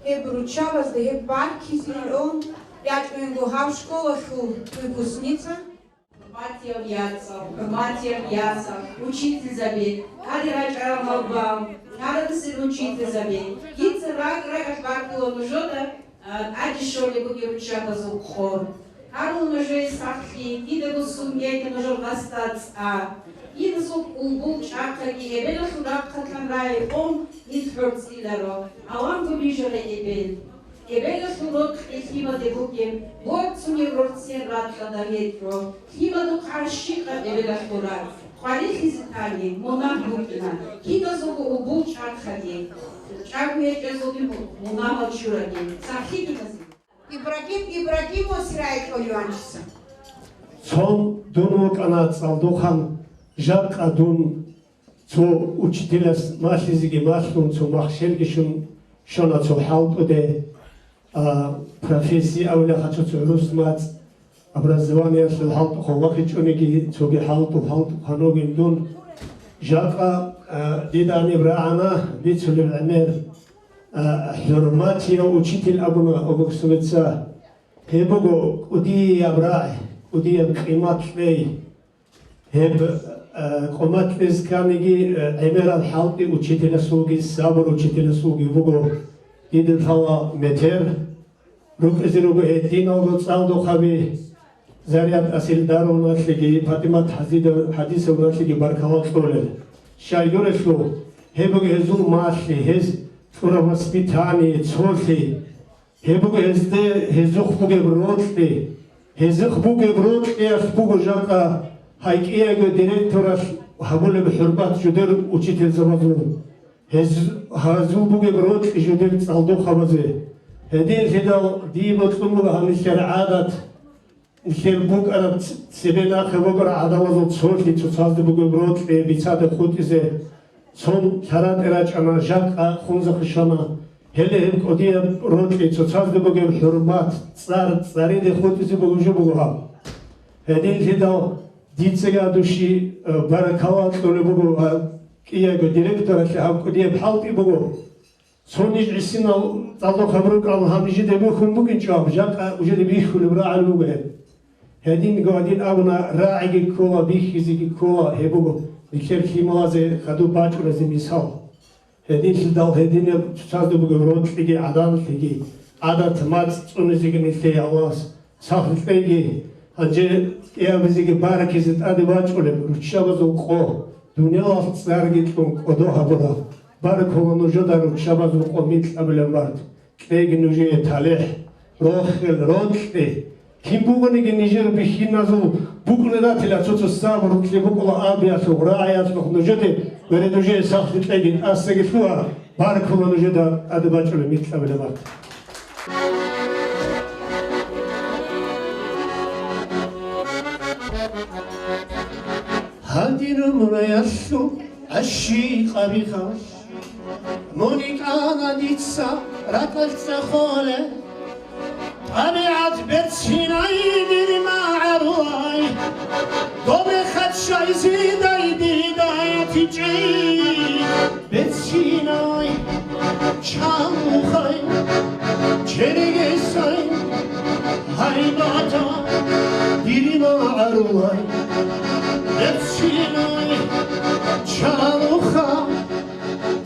гьеб руччабазда гьеб баркизилан ячӀунго гьаб школалъул выпускница. ХӀурматиял яцал, хӀурматиял яцал, учительзаби, гьари рачӀарал гьалбал, гьарадасел учительзаби, дица ракӀ-ракӀалъ баркула нужеда, а, тӀаде щолеб бугеб руччабазул къо. Гьарула нужее сахлъи, дидаго сунгеги нужер гъасда цӀа. Дидасул улбул чӀахъаги эбелалъул рахъалъан рагӀи къун, нилъ гӀорцӀиларо, гӀаламго бижарай эбел. Эбелалъул рокьи лъимаде бугеб, борцунеб рорцел ракьалда гьечӀо, лъимадухъ гӀарщикъаб эбелалъул ракь. Къварилъизе тани, мунагь букӀина, кидазулго улбул чӀахъаги, чӀаго гьечӀезулги му-, мунагьал чураги, сахлъиги базе. Ибрагьим Ибрагьимовас рагӀи кьолеванчиса. Цо дун вукӀана цӀалдохъан, жакъа дун цо учителас малъизеги малъун, цо махщелги щун щвана цо хӀалтӀуде, а, профессия авлахъа цо-цо гӀурус мацӀ, образованиялъул хӀалтӀухъ вахичӀониги, цоги хӀалтӀу, хӀалтӀухъ гьанугин дун. Жакъа, а, дида гьаниб рагӀана бицунеб гӀемер, а, хӀурматияв учитель абуна Обуксовица. Гьеб буго кӀудияб рагӀи, кӀудияб къимат кьей. Гьеб, э, къумат кьезе кканиги, э, гӀемерал хӀалтӀи учителасулги, сабур учителасулги буго. Дида лъала метер, рукӀизе руго гьединалго цӀалдохъаби, Зарят Асилдаровналъеги, ПатӀимат Хадида-, Хадисовналъеги баркала кьолел. Щайгурелъул, гьеб буго гьезул малъи, гьез кьураб воспитание, цолъи. Гьеб буго гьезде гьезухъ бугеб рокьи. Гьезухъ бугеб рокьиялъ буго жакъа гьай кӀиябго директоралъ гьабулеб хӀурмат жидер учительзабазул. Гьез-, гьазул бугеб рокьи жидер цӀалдохъабазе. Гьединлъидал дие бокьун буго гьанилъер гӀадат, нилъер букӀараб ц-, цебе нахъе бокӀараб гӀадамазул цолъи цоцазде бугеб рокьи бицаде хутӀизе. Цо лъаратӀе рачӀана, жакъа хунзахъе щвана. Гьеле гьеб кӀудияб рокьи, цоцазде бугеб хӀурмат, цӀар, цӀариде хутӀизе бугеб жо буго гьаб. Гьединлъидал дицаги гьадуши, э, баракалла кьолеб буго, а, кӀиябго директоралъе гьаб кӀудияб хӀалтӀи буго. Цо ниж гӀисинал цӀалдохъаб рукӀал гьаб нижеде бухьун бугинчӀо, гьаб жакъа нижеде бихьулеб рагӀи буго гьеб. Гьединго гьадин абуна, рагӀиги ккола, бихьизеги ккола, гьеб буго нилъер лъималазе хадуб бачӀуназе мисал. Гьединлъидал гьединаб цоцазда бугеб рокьиги гӀаданлъиги, гӀадат-мацӀ цӀунизеги нилъее Аллагьас сахлъи кьеги, гьанже кӀиабизеги баракизе тӀаде бачӀулеб руччабазул къо, дуниялалъ цӀарги кьун кӀодо гьабураб. Баркула нужеда руччабазул къо микьабилеб март. Кьеги нужее талихӀ, рохел, рокьи. Кин бугониги нижер бихьиназул букӀунеб ратила цо-цо сабурлъи букӀула абиялъухъ, рагӀиялъухъ нужеде, бере нужее сахлъи кьеги, тӀасаги лъугьа, баркула нужеда тӀаде бачӀулеб микьабилеб март. Гьадин мунаялъул гӀащикъабихъалъ мун йикӀана дица ракӀалъ цӀехолел. ТӀабигӀат берцинай, дир магӀарулай, добе хъачай зидай дидай тичӀей. Берцинай, чалухъай, чергесай, гьайбата, дир магӀарулай. Берцинай, чалухъа,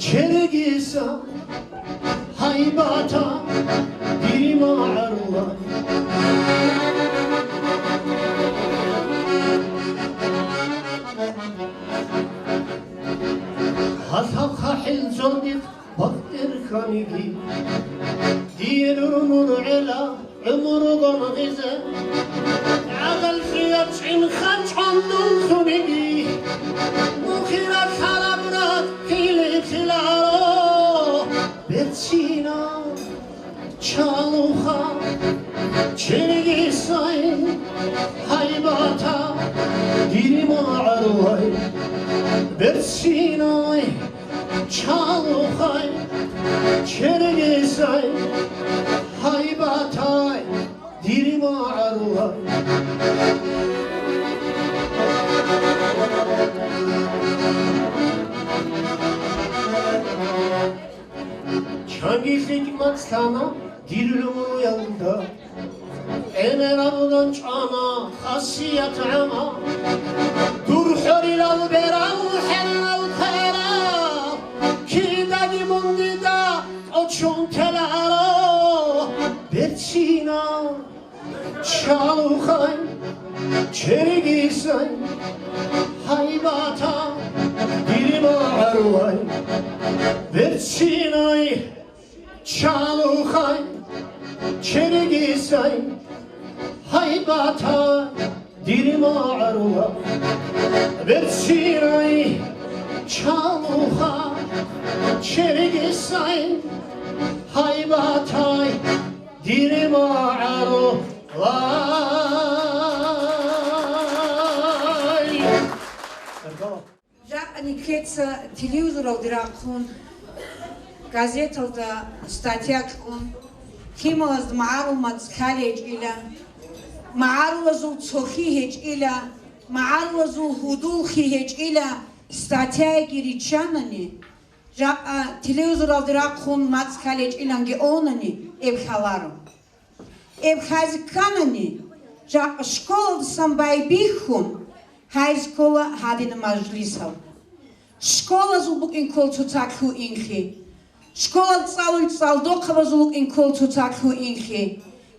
чергеса, гьайбата, дир магӀарулай. Гьалъал хъахӀил зодихъ бахтир хьаниги, дие нур-нур гӀела гӀумру гъонгъизе. ГӀадал чӀияб чӀинхъа чӀван дун лъуниги, нухира лъараб ракӀ хилиплъиларо. Берцина, чалуха, чергесай, гьайбата, дир магӀарулай. Берцинай, чалухай, чергесай, гьайбатай, дир магӀарулай. Чанги лъикӀ мацӀ лъана дир лугьуялда, гӀемераб дун чӀвана хасият гӀама. Дур хӀорилал берал хӀерал квера, кидаги мун дида тӀочун теларо, берцина. Чалухъай, чергисай, гьайбатай, дир магӀарулай, берцинай. Чалухъай, чергисай, гьайбатай, дир магӀарулай, берцинай. Чалухъай, чергисай, гьайбатай, дир магӀарулай. Жакъа нилъеца телевизоралде рахъун, газеталда статья кьун, лъималазда магӀарул мацӀ лъалеб гьечӀила, магӀарулазул цохи гьечӀила, магӀарулазул гьудулхъи гьечӀила статьяги риччанани, жакъа телевизоралде рахъун мацӀ лъалеб гьечӀиланги онани, эб лъаларо. Эб хъазе кканани, жакъа школалдасан байбихьун, гьайз ккола гьадинаб мажлисал. Школазул букӀин ккола цоцалъ гьуинлъи. Школал цӀалул цӀалдохъабазул букӀин ккола цоцалъ гьуинлъи.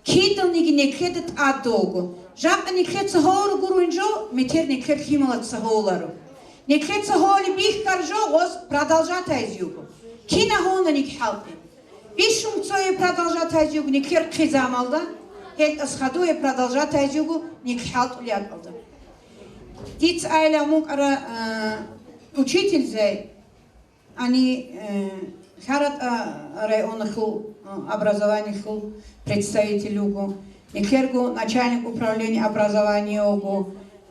Киданиги нилъеда тӀадаб буго. Жакъа нилъеца гьорун гурони жо, метер нилъер лъималаца гьоларо. Нилъеца гьолеб бихьараб жо гъоз продолжать гьайзе йиго. Кинаб гьонаниги хӀалтӀи. Бищун цое продолжать гьайзе йиго нилъер хъизамалда, гьелдаса хадуе продолжать гьайзе йиго нилъ хӀалтӀулеб бакӀалда. Дица айилан вукӀара, а, учительзай, ани, э, ХьаратӀа районалъул, а, образованиялъул представитель вуго, нилъерго начальник управления образования вуго,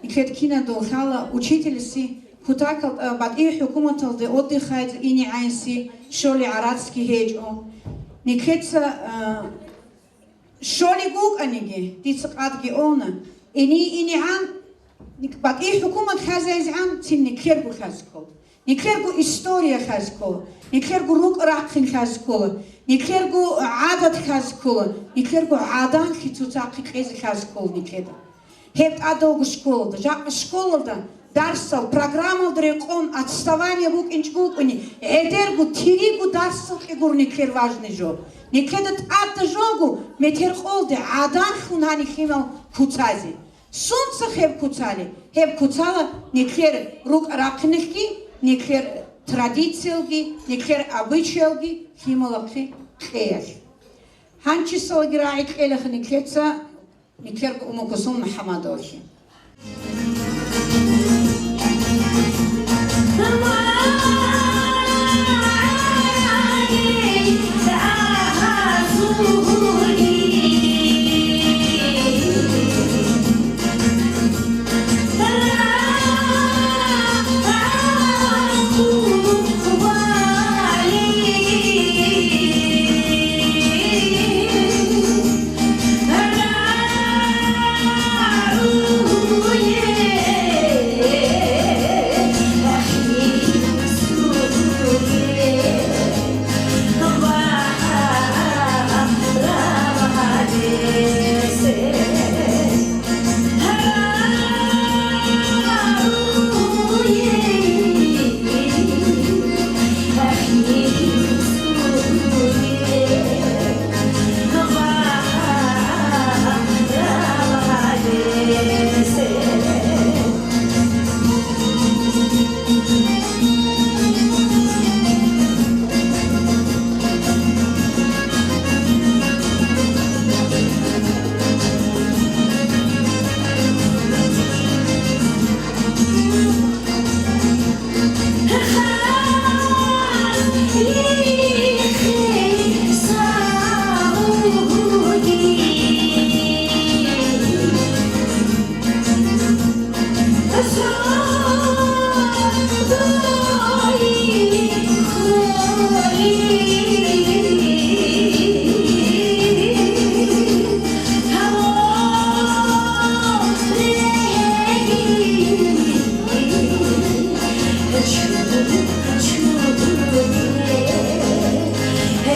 нилъер киназдаго лъала учительасе кутакалда, батӀи хӀукуматалде отдыхалде ине гӀанси щолеб гӀарацги гьечӀо. Нилъеца, а, щолеб букӀаниги, дица къадги уна, ине-, инегӀан батӀи хӀукумат хьазайизегӀан цин нилъерго хьазе ккола. Нилъерго история хьазе ккола, нилъерго рукӀа-рахъин хьазе ккола, нилъерго гӀадат хьазе ккола, нилъерго гӀаданлъи цоцахъе кьезе хьазе ккола нилъеда. Гьеб тӀадаб буго школалда. Жакъа школалда дарсал программалда рекъон отставание букӀинчӀого букӀуни, гӀедерго, тириго дарсал кьегур нилъер важный жо. Нилъеда тӀадаб жо буго метер къолде гӀаданлъун гьаниб лъимал куцазе. Сунца гьеб куцалеб? Гьеб куцала нилъер рукӀа-рахъиналъги, нилъер традициялги, нилъер обычаялги лъималахъе кьеялъ. Гьанчисалаги рагӀи кьелаха нилъеца нилъерго Умукусум МухӀаммадовахъе.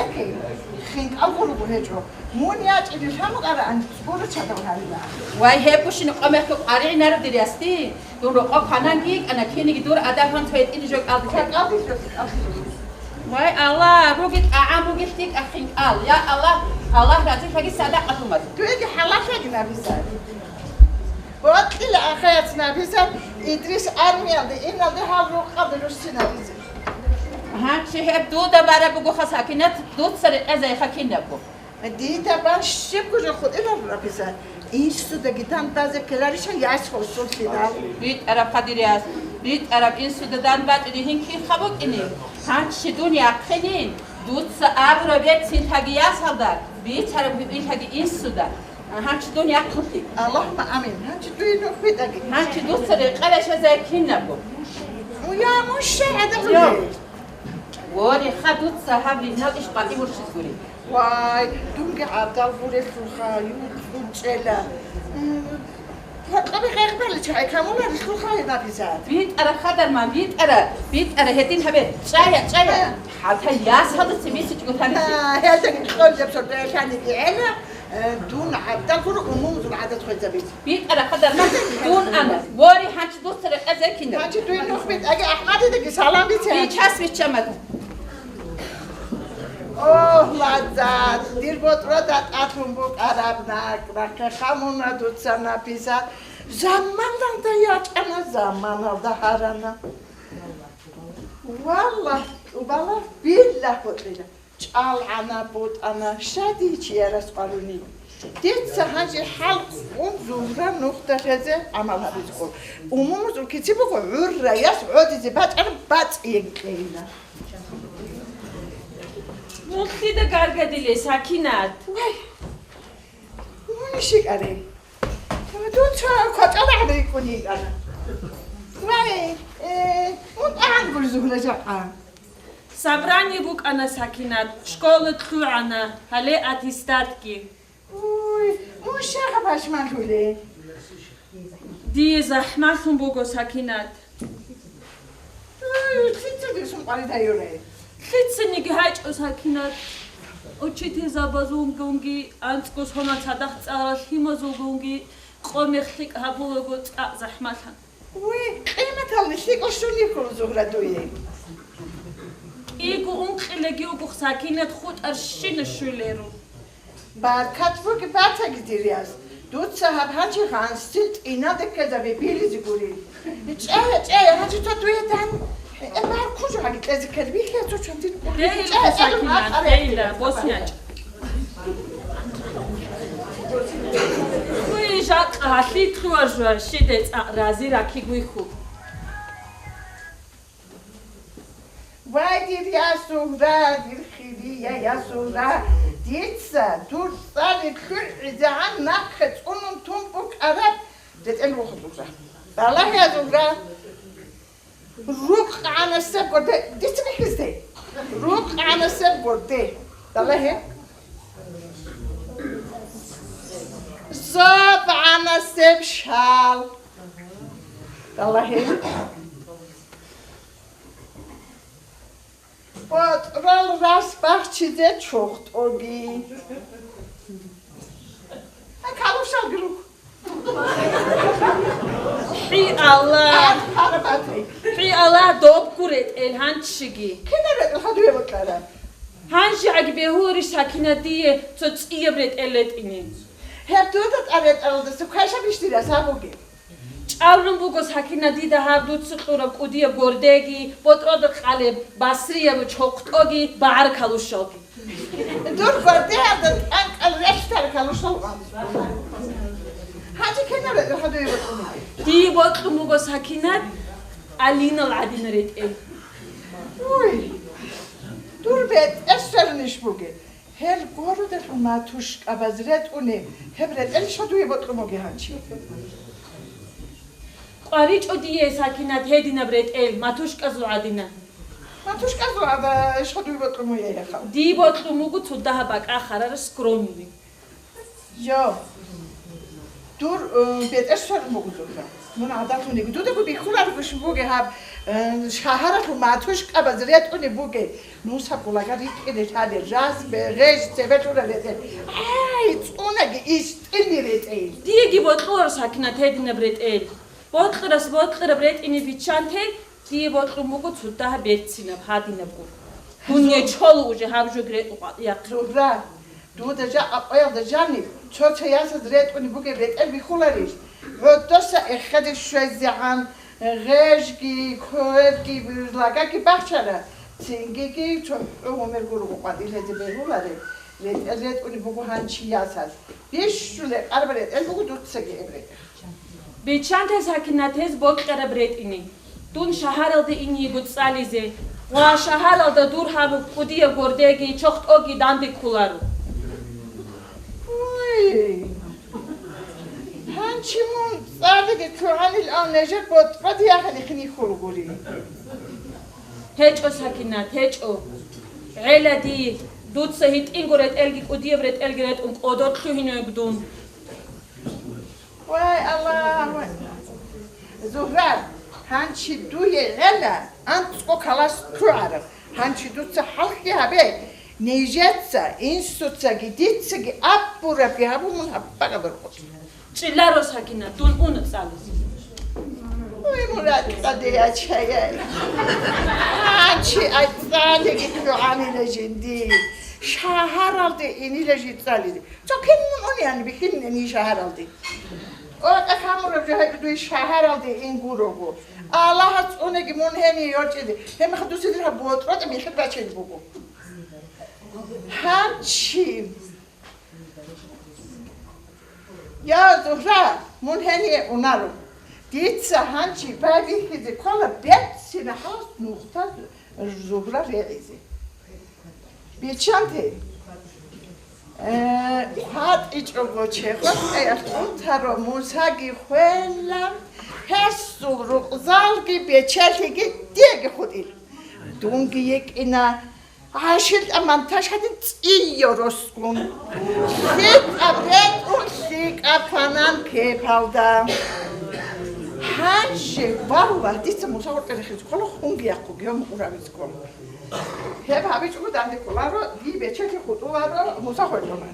гьабеки, хинкӀал гъурубу гьечӀо. Мун ячӀине лъамукъараан цӀуру чадал гьарила. Вай, гьеб бушин къомехъе къваригӀинаро дир ясти, дун рокъоб хананги йикӀана, киниги дур адаб гьанцӀ гьетӀине жо кӀалдизе. КӀалдизе, кӀалдизе. Вай, Аллагь, руги тӀагӀам, руги лъикӀа хинкӀал. Я Аллагь, Аллагь разилъаги садакъа тумаз. Дуеги хӀалалъаги набиса. Бокьила ахаяц набиса, Идрис армиялде иналде гьал рукъалде руссинаризе. Гьанчи гьеб дуда бараб бугоха, Сакинат, дуца рекъезайха кинабго. Дида бан щибго жо хутӀилал рабиса. Инсудаги дандазе ккеларищан яс хосуллъидал. БитӀараб хадирияс, битӀараб инсуда дан бачӀине гьин кихха букӀине. Гьанчи дун яхъинин, дуца абураб берцинлъаги ясалда, бицараб гьуинлъаги инсуда. Гьанчи дун яхъулъи. Аллагьумма амин. Гьанчи дуе нух битӀаги. Гьанчи дуца рекъарай шазай кинабго. Ну, я муша гӀадамуе. Воре, ха дуца гьаб ригьнал иш батӀи бурщиз гури. Вай, дунги гӀадал гурелъулха, юртлъун чӀела. М, гьоркьоби гъехбали чагӀи камуларелъулха гьеб набизат. БитӀара, хадаман, битӀара, битӀара, гьедин гьабе, чӀая, чӀая. ХӀалта яс гьалда цебесичӀго тариси. А, гьелда кьолеб сордоялъани дигӀела, э, дун гӀадал гуро, умумузул гӀадат хвезабиз. БитӀара, хадаман, дун ана. Воре, гьанчи дуца рекъезе кинаб. Гьанчи дуе нух битӀаги АхӀмадидаги салам бице. Бичас, бичча мата. О, ладзат, дир ботӀрода тӀалъун букӀараб накӀ, рахъе хамуна дуца набизат. Заманалда ячӀана, заманалда гьарана. Валлагь, тӀубала, биллагь, бокьила. ЧӀалгӀана, бутӀана, щай дие чияр аскӀваруни? Дица гьанже хӀалкъун зугьра нухда лъезе гӀамал гьабизе ккола. Умумузул кици буго, гӀурраяс гӀодизе бачӀараб бацӀцӀиеги кьейила. Мун лъида гаргадилей, Сакинат? Вай, мун щикӀарей. Дуца квачӀала гӀадайкӀун йикӀана. Вай, э, мун тӀагӀан гури, Зугьра жакъа. Собрание букӀана, Сакинат, школа лъугӀана, гьале аттестатги. Уй, мун щай гьаб пашманлъулей? Дие захӀмалъун буго, Сакинат. Уй, лъицаги сункъваридайуре? Лъицаниги гьачӀо, Сакинат. Учительзабазулгунги, анцӀго соналъ цадахъ цӀаларал лъимазулгунги къо-мех лъикӀ гьабулаго цӀакъ захӀмалъан. Уй, къиматални лъикӀал щун йикӀун, Зугьра, дуе. Иго ункъилаги угухъ, Сакинат, хутӀар щина щулеро. Баркат буги батаги, дир яс. Дуца гьаб гьанже гъансил тӀинал деккезаби билизе гури. ЧӀая, чӀая, гьанже цо дуе дан, э, бар кужу гьаги кьезе ккер бихьа, цо чантин кӀури. Дей, чӀая, Сакинат, дей, да, босун ячӀ. Уй, жакъа гьалъи лъугьа жуа, щидай цӀакъ рази ракигуй хьул. Вай, дир ясулра, дир хирияй ясулра, дица дур цӀали лъугӀизегӀан нахъе цӀунун тун букӀараб ретӀел вухазулра. Балагье, язулра. Рукъ гӀанасеб горде, дица бихьизде. Рукъ гӀанасеб горде. Балагье. Зоб гӀанасеб шал. Балагье. БотӀрол рас бахчизе чохтӀоги. А калушалги рук. ХӀи Аллагь! Гьарабатей. ХӀи Аллагь, добгу ретӀел гьанчиги. Кина ретӀел хадуе бокьара? Гьанжи гӀаги бегьуларищ, Сакинат, дие цо цӀияб ретӀел ретӀине? Гьеб дуда тӀад ретӀелалдаса квешаб иш дир яс абуге? ЧӀалун буго, Сакинат, дида гьаб дуца кьураб кӀудияб гордеги, ботӀрода къалеб басрияб чохтӀоги, багӀар калушалги. Дур гордеялда тӀанкӀал релълъарал калушал гъамзу. Гьанже кина ретӀел хадуе бокьуна? Дие бокьун буго, Сакинат, Алинал гӀадина ретӀел. Уй, дур бетӀер сверунищ буге. Гьел городалъул матушкабаз ретӀуни, гьеб ретӀел шадуе бокьун буге гьанчи. КъваричӀо дие, Сакинат, гьединаб ретӀел, матушказул гӀадина. Матушказул гӀада шадуе бокьун буге гьехъа? Дие бокьун буго цо дагьаб бакӀа харарас скромный. Йо, дур, э, бетӀер сверун буго, Зугьра. Мун гӀадатуниги дудаго бихьуларого щиб бугеб гьаб, э, шагьаралъул матушкабаз ретӀуни бугеб. Нусаб гулагар рикӀкӀине лъалел, рас, бегъеж, цебе лъурал ретӀел. Ай, цӀунаги иш тӀинни ретӀел. Диеги бокьуларо, Сакинат, гьединаб ретӀел. Бокьарас бокьараб ретӀине биччанте, дие бокьун буго цо дагьаб берцинаб, гьадинабго. Дун Зу- нечоло уже гьаб жо ретӀун къватӀиялъе. Зугьра, дуда жакъа къоялда жаниб цо-цо ясаз ретӀуни бугеб ретӀел бихьуларищ? ГӀодоса эхеде щвезегӀан, гъежги, кверги, лагаги бахчара, цингиги цо гӀумер гурого къватӀилезе бегьулареб ретӀел ретӀуни буго гьанчи ясаз. Бищун рекъараб ретӀел буго дуцаги эб ретӀел. Биччанте, Сакинат, гьез бокьараб ретӀине. Дун шагьаралде иниего цӀализе ва шагьаралда дур гьаб кӀудияб гордеги чохтӀоги данде кколаро. Уй! Гьанчи мун цӀалиги лъугӀанилан нижер ботӀроде яхъинихьулгури. ГьечӀо, Сакинат, гьечӀо. ГӀела дие, дуца гьитӀинго ретӀелги кӀудияб ретӀелги ретӀун кӀодор лъугьине йиг дун. Вай, Аллагь, вай. Зугьра, гьанчи дуе гӀела анцӀго калас лъугӀараб. Гьанчи дуца хӀалхьи гьабе, нижеца, инсуцаги, дицаги абурабги гьабун мун гьаб багабурхъулъ. ЧӀиларо, Сакинат, дун уна цӀализе. Уй, мурад къадеячаяй. Гьанчи ай цӀалиги лъугӀанила жинди. Шагьаралде инила жи цӀализе. Цо кин мун унеян бихьинани шагьаралде. О, тӀахамураб жо гьечӀо дуе шагьаралде ин гурого. Аллагьас цӀунеги мун гьение йорчӀизе. Гьебмехалъ дуца дир гьаб ботӀротӀа михӀир бачел буго. Гьанчи. Я, Зугьра, мун гьение унаро. Дица гьанчи байбихьизе ккола берцинаб хӀалалъ нухда Зугьра регӀизе. Биччанте, э, хъватӀичӀого чехолъаялъ унтаро Мусаги хвела, гьесул рукъзалги бечелъиги диеги хутӀила. Дунги йикӀина гӀашилтӀа монтаж гьадин цӀийо росгун. ЛъикӀаб ретӀун лъикӀаб панан кепалда. Гьанже, валлагь, дица Муса гьоркье рехизе ккола, хунги яхъуги гьев мукъуравизе ккола. Гьеб гьабичӀого данде кколаро, дие бечелъи хутӀуларо Муса хвелалъ.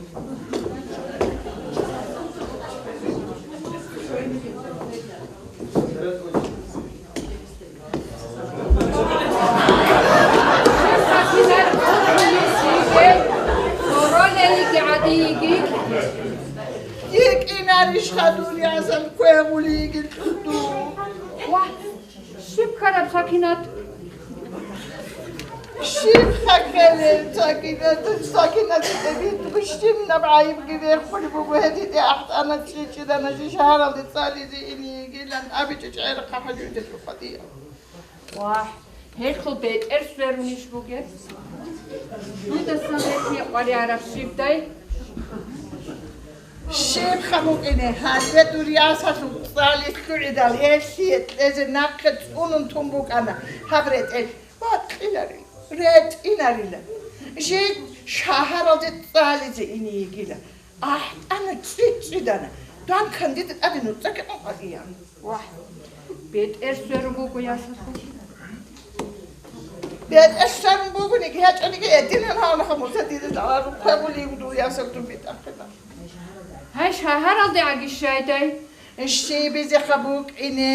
ЙикӀинарищха дуниясал квегъулиги тӀуду? Вагь, щиб ккараб, Сакинат? Щиб хӀакъалеб, Сакинат, Сакинат, тӀибитӀу щибнаб гӀайибги верхулеб буго, гьедин ахӀтӀана чӀичӀидана жи шагьаралде цӀализе инейигилан абичӀо чӀегӀерахъа хӀажуде лъукъадия. Вагь, гьелъул бетӀер сверунищ бугеб? Дудасан гьелъие къваригӀараб щибдай? Щибха букӀине, гьалде дур ясалъул цӀали лъугӀидал гьелъие кьезе нахъе цӀунун тун букӀана гьаб ретӀел. Вакъинарила, ретӀинарила. Жид шагьаралде цӀализе ине йигила. АхӀтӀана цӀи-цӀидана. Дун кандида тӀаде нуцӀаги къватӀиян. Вагь, бетӀер сверун буго ясалъул. БетӀер сверун бугониги гьечӀониги, гьединан гьавнаха Муса дида дала рухъе гъулигу дур ясалъул битӀахъина. Гьай шагьаралде гӀаги щайдай? Щибизеха букӀине,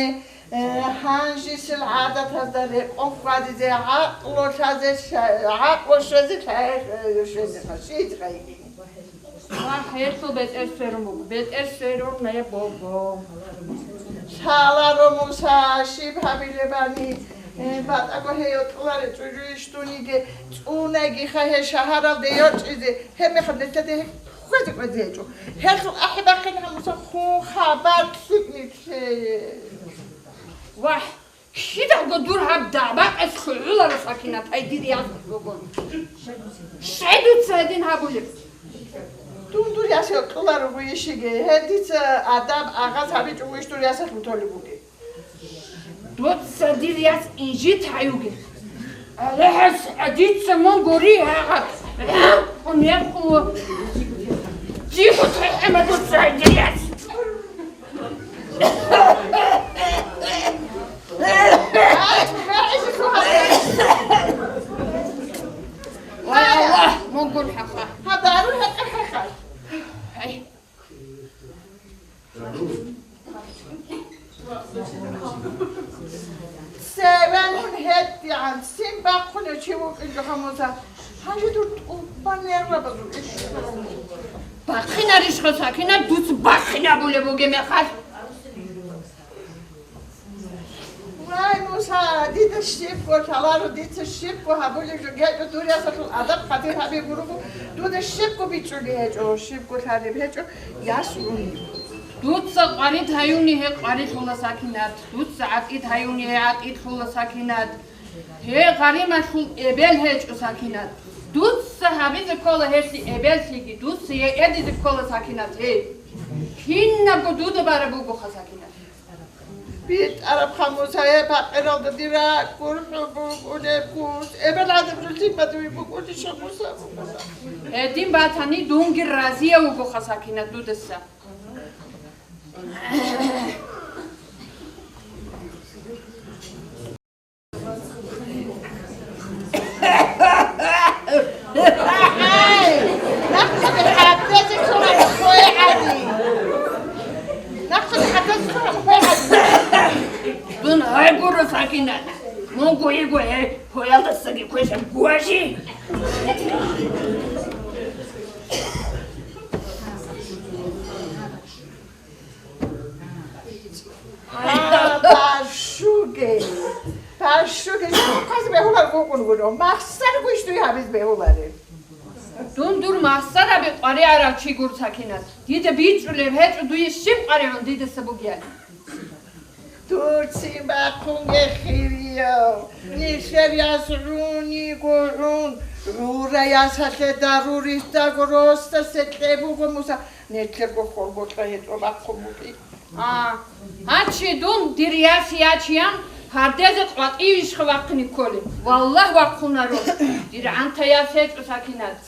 э, гьанжисел гӀадатазда рекъон хьвадизе, гӀакълу лъазе, гӀакълу щвезе лъай-, щвезеха, щиб гъайгьине. Ва гьелъул бетӀер сверун буго, бетӀер сверун буго. Лъаларо Муса, щиб гьабилебани, э, батӀаго гьей йокьуларе чӀужу иш дуниде, цӀунегиха гьей шагьаралде йочӀизе, гьебмехалъ нилъеде гьей хвезе кӀвезе гьечӀо. Гьелъул ахӀи бахъинха Муса, хун хабар лъикӀ нилъее. Вагь! Кидаго дур гьаб дагӀбакъас хӀугӀуларо, Сакинат, гьай дир яс бугун. Щай дуца гьедин гьабулеб? Дун дур яс йокьуларо бугищиги, гьел дица адаб агъаз гьабичӀого иш дур ясалъ толеб бугеб? Дуца дир яс инжит гьаюги. АлехӀас, дица мун гури гьагъа. Гьанкъун яхъуло. Дигу тайхӀема дуца гьай дир яс. Вай, Аллагь, мун гурхӀаха. Гьай. Цеве мун гьедигӀан цин бахъулев чи вукӀинчӀо гьамуза. Гьанже дур тӀубан ярабазул иш. Бахъинарищха, Сакинат, дуц бахъинабулеб бугеб мехалъ? Вай, Муса, дида щибго лъаларо, дица щибго гьабулеб жо, гьечӀо дур ясалъул адаб-къадир гьабигуруго, дуда щибго бичӀчӀулеб гьечӀо, щибго лъалеб гьечӀо, яс уни. Дуца къварид гьаюни гьей къварилъула, Сакинат, дуца гӀатӀид гьаюни гьей гӀатӀидлъула, Сакинат. Гьей гъарималъул эбел гьечӀо, Сакинат. Дуца гьабизе ккола гьелъие эбеллъиги, дуца гьей эдизе ккола, Сакинат, гьей. Кинабго дуда бараб бугоха, Сакинат. БитӀараб ха Муса, гьеб пакъиралда дир ракӀ гурхӀун букӀунеб гуц, эбел гӀадаб жо лъимадуй букӀунищ Муса, Муса. Гьедин батани, дунги разияв вугоха, Сакинат, дудаса. Дун гьай гуро, Сакинат. Мун гуйи гуе, гьоялдасаги квешаб гуажи. А, пашуге. Пашуге, щиб хъваз бегьулар букӀун гуро. Махсар гуш дуй гьабиз бегьуларев? Дун дур махсараби къваригӀарав чи гур, Сакинат. Дида бичӀчӀулеб гьечӀо дуе щиб къваригӀун дидаса бугеб. Дур цин бахъунге хирияв, нилъер яс гӀуни гугӀун, ГӀурра ясалъе дару рихьаго росасе кье буго, Муса, нилъерго хьолбокьа гьечӀо бахъун бугин. А, гьачи дун дир яс ячиян гьардезе къватӀивищха вахъине кколеб? Валлагь, вахъунаро. Дир гӀантаяс гьечӀо, Сакинат.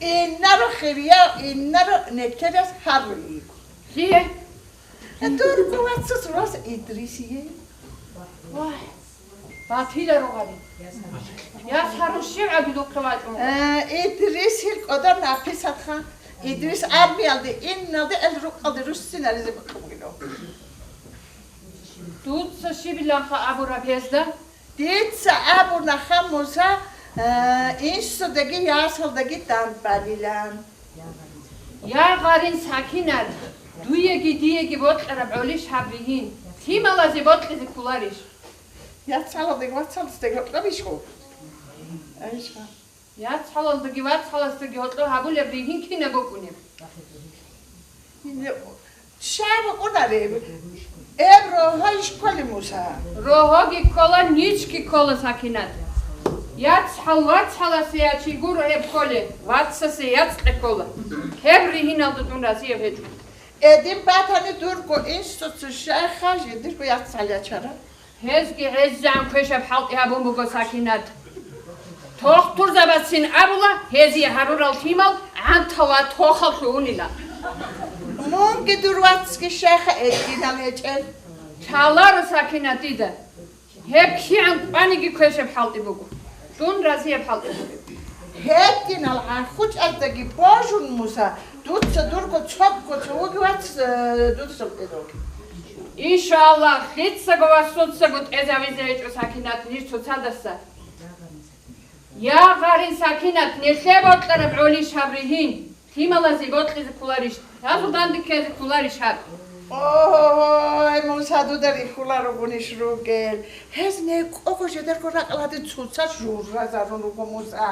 Иннаро хирияв, иннаро нилъерас гьарулиго. Лъие? Дурго вацас рос Идрисие. Вай, батила рогъари. Яс гьарун щив гӀаги духъе вачӀун? Э, Идрис гьел кӀодар написатха. Идрис армиялде инналде эл рукъалде руссинаризе букӀунгило. Дуца щибиланха абураб гьезда? Дица абуна, ха, Муса, э, инсудаги ясалдаги дандбалилан. Я гъарин, Сакинат, дуеги диеги бокьараб гӀолищ гьаб ригьин? Лъималазе бокьизе кколарищ? Яцалалдаги вацаласдаги гьоркьобищ хъу? Айша. Яцалалдаги вацаласдаги гьоркьоб гьабулеб ригьин кинаб букӀунеб? Щай букӀунареб? Эб рогьо иш кколеб, Муса? Рогьоги ккола, ничги ккола, Сакинат. Яцал вацаласе ячи гуро гьеб кколеб, вацасе яцӀ ккола. Гьеб ригьиналда дун разияб гьечӀо. Эдин батани дурго инсуца щайха жиндирго яцал ячараб? Гьезги гӀезегӀан квешаб хӀалтӀи гьабун буго, Сакинат. Тухтурзабацин абула, гьезие гьарурал лъимал гӀантал ва тохал лъугьунила. Мунги дур вацги щайха эдинал гьечӀел? Лъаларо, Сакинат, дида. Гьеб кигӀан кӀваниги квешаб хӀалтӀи буго. Дун разияб хӀалтӀи буго. Гьединал гӀахӀучӀаздаги божун, Муса, дуца дурго цого цо вугев вац, э, дуда соркъезавуги. Иншаллагь, лъицаго ва сунцаго тӀезавизе гьечӀо, Сакинат, ниж цоцадаса. Я гъарин, Сакинат, нилъее бокьараб гӀолищ гьаб ригьин? Лъималазе бокьизе кколарищ? Гьазул данде ккезе кколарищ гьаб? Ой, Муса, дуда рихьуларо гъунищ ругел. Гьез некӀого жидерго ракьалде цоцаз журразарун руго, Муса.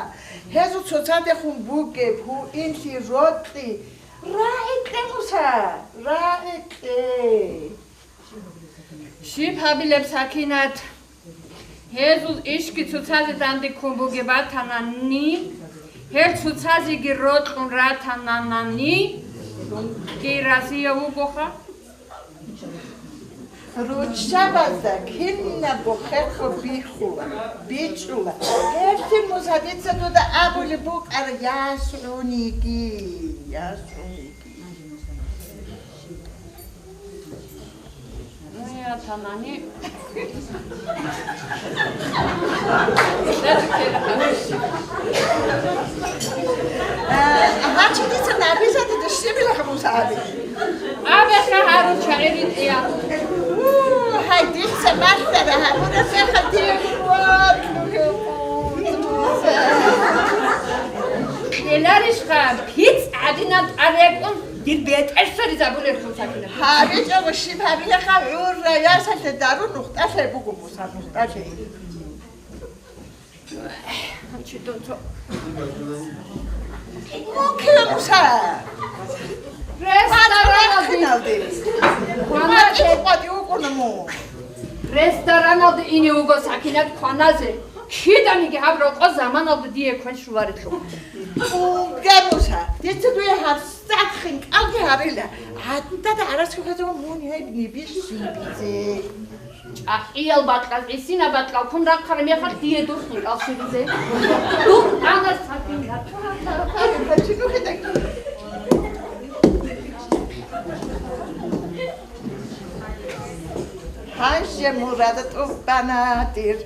Гьезул цоцадехун бугеб гьуинлъи, рокьи. РагӀи кье, Муса, рагӀи кье. Щиб гьабилеб, Сакинат? Гьезул ишги цоцазе данде ккун бугеб батанани, гьел цоцазеги рокьун ратананани, дунги разияб вугоха. Руччабазда кинабго хехго бихьула, бичӀчӀула. Гьелъин, Муса, дица дуда абулеб букӀара, яс гӀуниги, яс гӀуниги. Ну, я тамани. Э, гьачи дица набизаде душибила хамусаби. Абеха гьарун чагӀи ритӀия. У, гьай, дица бахтара гьабура сехал дие. Эларищха, пицӀ гӀадинаб тӀад рекӀун, дир бетӀер соризабулелъул, Сакинат. ГьабичӀого щиб гьабилаха, гӀурра ясалъе дару нухтӀалъе буго, Муса, нухтӀалъе. Чи дун цо-, Мун кила, Муса? Рестораналде. Мун къватӀиве къватӀив вукӀуна мун. Рестораналде ине вуго, Сакинат, кваназе. Киданиги гьаб рокъо заманалда дие квен щуларелъул. Унге, Муса, дица дуе гьаб сагӀат хинкӀалги гьарила. ГӀадатда гӀарац хьухӀезабун мун гьеб нибир щибизе. ЧӀахӀиял бакьал, гӀисинаб бакьал ккун рахъараб мехалъ дие духъ хинкӀал щибизе. Духъ ана, Сакинат. Гьанже мурад тӀубана дир.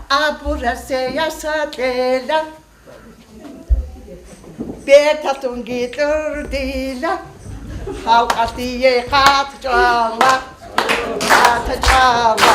Абурасеяса кьела. Беталъунги кьурдила, халкъалъие хъат чӀвала, хъат чӀвала.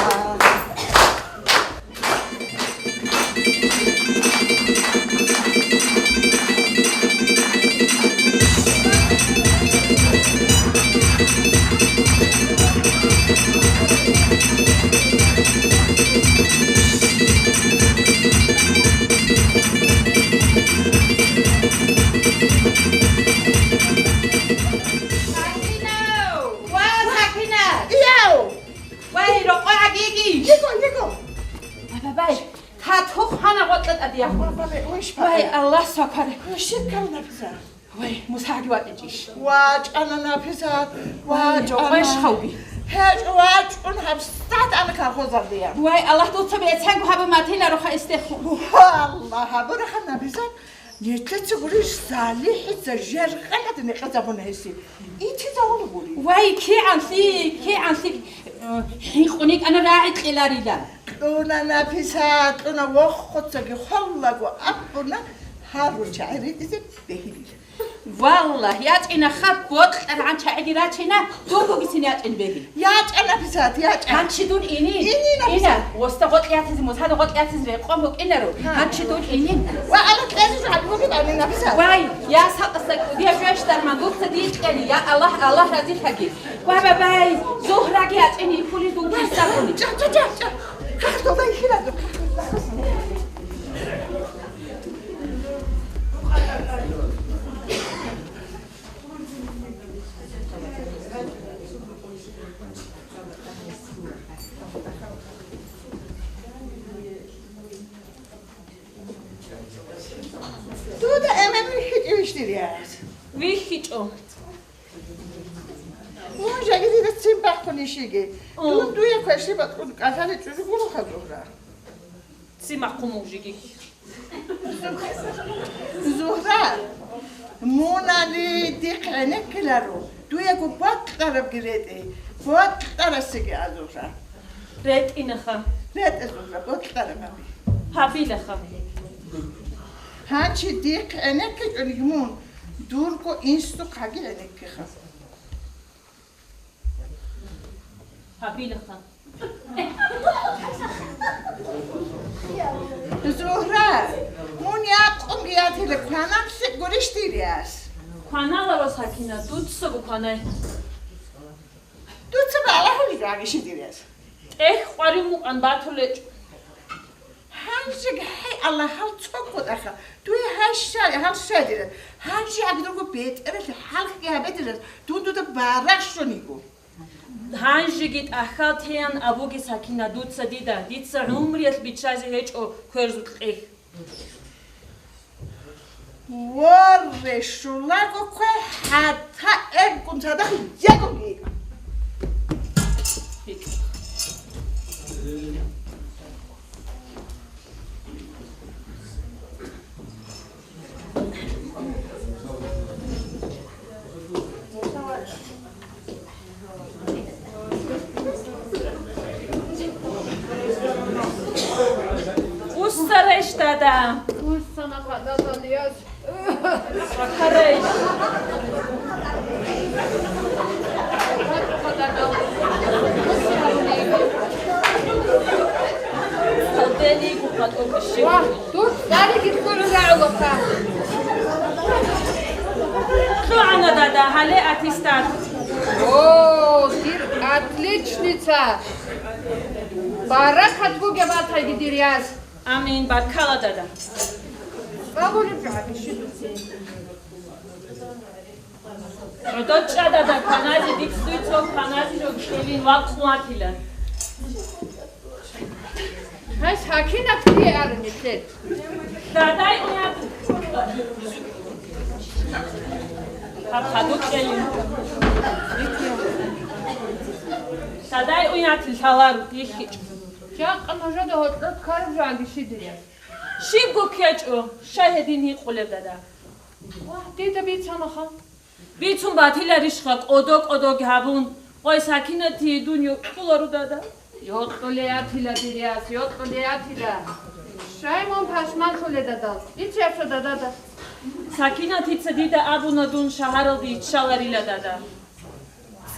Сакина! Ва Сакина! Ияв! Ва, рокъо гьагиги! Вай, Аллагь, сакаре. Щиб ккараб, Написат? Вай, Мусаги ватӀичӀищ? ВачӀана, Написат, вай, вачӀана. Жо къвеш хавги. ГьечӀо, вачӀун гьабсагӀат ана колхозалде. Вай, Аллагь, дуца бецанго гьабун матилароха эстехун. Аллагь, гьабураха, Написат. Нилъеца гурищ, СалихӀица жергъана динекъезабуна гьесие. Итизавула гури. Вай, кигӀанлъи, кигӀанлъи, э, хӀинкъуникӀана рагӀи кьеларила. Кьуна, Написат, кьуна, вохъуцаги холлаго абуна, гьарун чагӀи ритӀизе бегьилила. Валлагь, ячӀина хаб бокьаргӀан чагӀиги рачина, дугогицин ячӀин бегьи. ЯчӀа, Написат, ячӀа. Гьанчи дун инин. Инин, Написат. Ина, воста гъоркь яцизе, мусада гъоркь яцизе рекъон букӀинаро. Гьанчи дун инин. Ва ала кьезе жагьлуги бани, Написат. Вай, я сакъаса кӀудияб жвеш дарман, дуца дикьани, я Аллагь, Аллагь разилъаги. Ва бабай, Зугьраги ячӀини, хъули дун кисабуни. ЧӀа, чӀа, чӀа, чӀа. Хахтолай хирадо. Дуда эмен вихьичӀевищ дир яс? ВихьичӀо. Мун жаги дида ццин бахъунищиги. О. Дун дуе квешли батӀун кӀалъаличӀого гуроха, Зугьра. Ццин бахъун мун жиги. Зугьра, мунали дихъ гӀенеккиларо, дуего бокьарабги ретӀе, бокьарасеги а, Зугьра. РетӀинаха. РетӀе, Зугьра, бокьараб гьаби. Гьабилаха. Гьанчи дихъ гӀенеккичӀониги мун, дурго инсухъаги гӀенеккиха. Гьабилаха. Зугьра, мун якъун биятила, кваналъи гурищ дир яс? Кваналаро, Сакина, дуцаго кванай. Дуца балагьулел рагиши дир яс? ТӀехь къварив мукъан батулечӀо. Гьанжеги, гьей, Аллагь, гьал цо кӀотӀаха, дуе гьай щай, гьал щай диран, гьанже агдурго бетӀералъе хӀалхьги гьабе диран, дун дуда барагь щониго. Гьанжеги тӀахьал теян абуге, Сакина, дуца дида, дица гӀумруялъ биччазе гьечӀо кверзул кьихь. Ворре, щулаго кве, хӀатта эбгун цадахъ ягун йикӀа. Уссарайщ, дада? Уссана, хъа, дада, Лияс. Вакарайщ. Ва, дур цӀариги кколел рагӀулаха. ЛъугӀана, дада, гьале аттестат. О, дир отличница! Баракат бугеб батайги, дир яс. Амин, баркала, дада. Къабулеб жо гьабищи дуцин. ГӀодор чӀа, дада, кваназе, диц дуй цо кваназе жо ккелин вакъун ватила. Гьай, Сакинат ккеарин нилъер. Дадай уят. Гьаб хадуб ккелин. Дадай уят лъалар, йихьичӀ. Жакъа нужеда гьоркьор ккараб жо гьабищи дир яс? Щибго ккечӀо, щай гьедин гьикъулеб, дада? Вагь, дида бицанаха. Бицун батиларищха, кӀодо-кӀодоги гьабун? Къой, Сакинатие дун йокьуларо, дада. Йокьулей атила, дир яс, йокьулей атила. Щай мун пашманлъуле, дада? Иццо, дада, дада. Сакинатица дида абуна дун шагьаралде иччаларила, дада.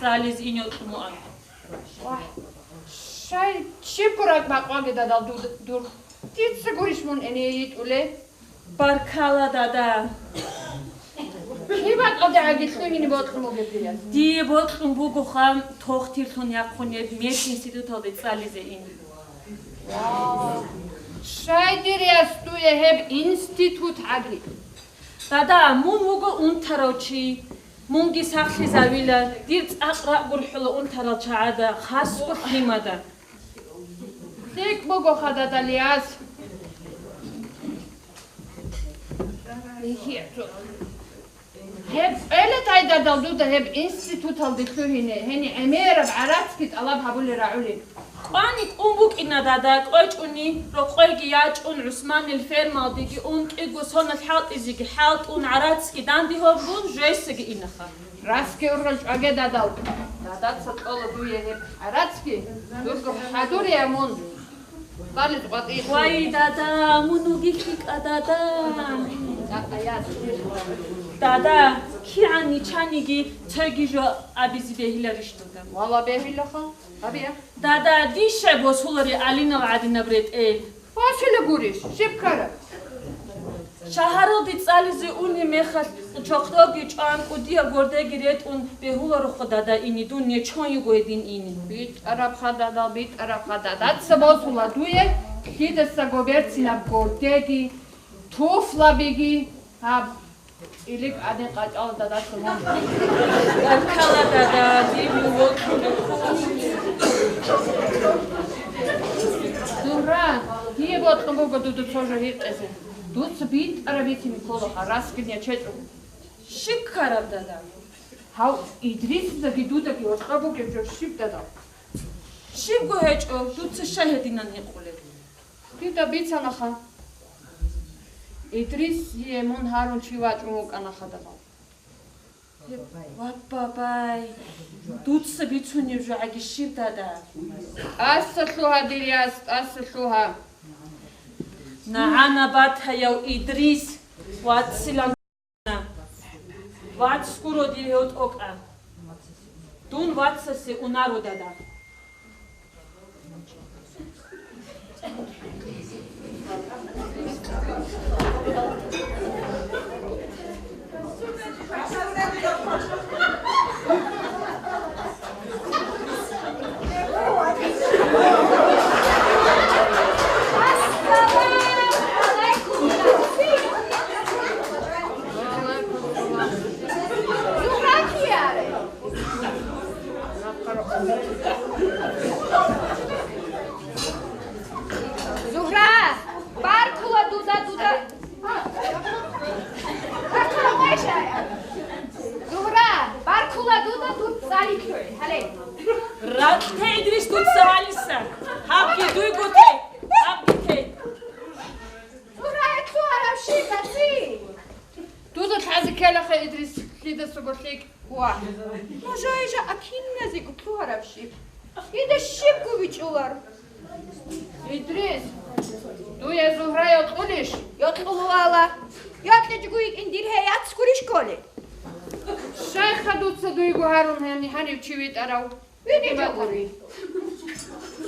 ЦӀализ ин йокьумуан. Вагь, щай, щибго ракӀ бакъваге, дада, дур, дур. Дица гурищ мун гьение йитӀулей? Баркала, дада. Киб бакӀалде гӀаги лъугьине бокьун бугеб дир яс? Дие бокьун бугоха тохтирлъун яхъун гьеб мединституталде цӀализе ин. Вау. Щай, дир яс, дуе гьеб институт гӀаги? Дада, мун вуго унтарав чи. Мунги сахлъизавила, дир цӀакъ ракӀ гурхӀула унтарал чагӀада, хасго лъимада. ЛъикӀ бугоха, дада, Лияс. Гьеб кӀвелетӀай, дада, дуда гьеб институталде лъугьине, гьениб гӀемераб гӀарацги тӀалаб гьабулел рагӀули. Къвани кӀун букӀина, дада, кӀвечӀони, рокъойги ячӀун, ГӀусманил фермалдеги ун, кӀиго соналъ хӀалтӀизеги хӀалтӀун, гӀарацги данде гьоргун, жесаги инаха. Расги ургъел чӀваге, дадал. Дадаца кьола дуе гьеб гӀарацги, дурго хӀадурияб мун. Балес къватӀи. Вай, дада, мун вугилъикӀа, дада. Дада, кигӀан ничаниги цоги жо абизе бегьиларищ дуда? Вала, бегьилаха. Абия. Дада, дие щай босулари Алинал гӀадинаб ретӀел? Босила гурищ, щиб ккараб? Шагьаралде цӀализе унеб мехалъ, чохьоги чӀван, кӀудияб гордеги ретӀун бегьулароха, дада, ине, дун нечон йиго гьедин ине. БитӀарабха, дада, битӀарабха, дадаца босула дуе лъидаса гоберцинаб гордеги, туфлабиги гьаб. Илик гӀадин къачӀала дадаца мун. Баркала, дада, дие вокьулехъо. Зугьра, дие бокьун буго дуда цо жо гьикъизе. Дуца битӀараб бицине кколаха, расги нечечӀого. Щиб ккараб, дада? Гьав Идрисидаги дудаги гьоркьоб бугеб жо щиб, дада? Щибго гьечӀо, дуца щай гьединан гьикъулеб? Дида бицанаха. Идрисие мун гьарун чи вачӀун вукӀанаха, дада. Ваппа-бай, дуца бицунеб жо гӀаги щиб, дада? ТӀаса лъугьа, дир яс, тӀаса лъугьа. НагӀана батаяв Идрис вацилан. Вацгуро дир гьев тӀокӀаб. Дун вацасе унаро, дада. Зугьра, баркула дуда, дуда. Баркула, вайшая. Зугьра, баркула дуда, дур цӀаликлъугӀи. Гьале. Ракьте, Идрис, дуца гьалиса. Гьабги дуйго те. Гьабги те. Зугьра, гьелъугьарав щиб, баци? Дуда лъазе ккелаха, Идрис, лъидасаго лъикӀ. Ва, нуж жо киназе гутлъугьарабщи, дида щибго бичӀчӀулар. Идрис, дуе Зугьра йокьулищ? Йокьулуала. ЙокьичӀого йикӀин дир гьей яц гурищ кколеб? Щайха дуца дуйго гьарун гьани гьанив чи витӀарав? ВитӀичӀого.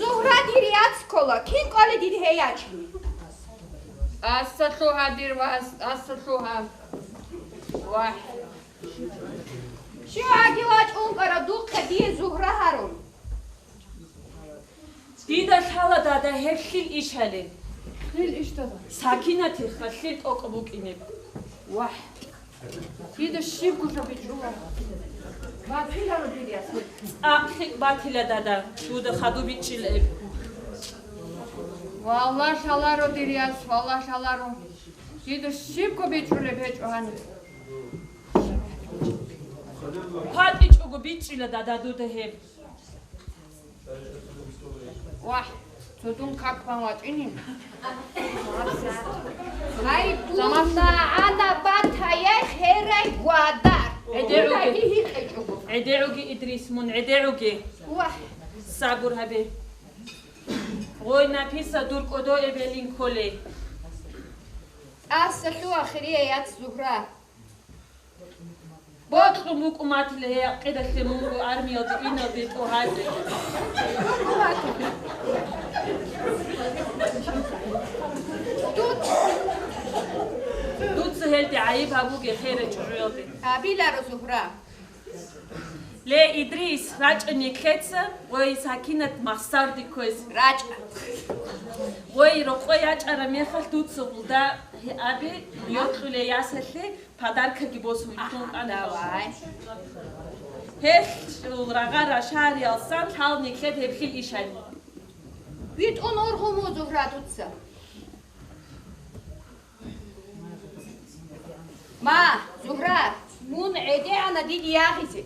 Зугьра дир яц ккола, кин кколеб дир гьей ячӀни? ТӀаса лъугьа, дир вас, тӀаса лъугьа. Вахь. Щив гӀаги вачӀун ккара духъе дие Зугьра гьарун. Дида лъала, дада, гьеб лъил иш гьале. Лъил иш, дада? Сакинатиха лъил тӀокӀ букӀинеб. Вахь. Дида щибго жо бичӀчӀула. Батиларо, дир яс. АкъликӀ батила, дада, дуда хадуб бичӀчӀила гьеб. Валлагь, лъаларо, дир яс, валлагь, лъаларо. Дида щибго бичӀчӀулеб гьечӀо гьаниб. КватӀичӀого бичӀчӀила, дада, дуда гьеб. Вахь, цо дун как бан вачӀинин. Гьай, дун нагӀана батаяй херай гвадар. ГӀедегӀуги. Дудаги гьикъичӀого. ГӀедегӀуги, Идрис, мун гӀедегӀуги. Вахь. Сабур гьабе. Гъой, Написа, дур кӀодо эбелин кколей. ТӀаса лъугьа, хирияй яц Зугьра. Бокьун букӀун батила гьей гӀакъидалъе мунго армиялде иналде тӀогьазе. Дуц-, дуца гьелде гӀайиб гьабуге, херай чӀужуялде. Гьабиларо, Зугьра. Ле, Идрис, рачӀа нилъеца, гъой, Сакинат махсарде кквезе. РачӀа. Гъой, рокъой ячӀараб мехалъ дуца гъулда гье-, абе, йокьулей ясалъе подаркаги босун ккун кӀана. Давай. Гьелъул рагъа рашариялсан лъал нилъер гьеб лъил ишай. ВитӀун ургъун ву, Зугьра, дуца. Ма, Зугьра, мун гӀедегӀана диде ягъизе.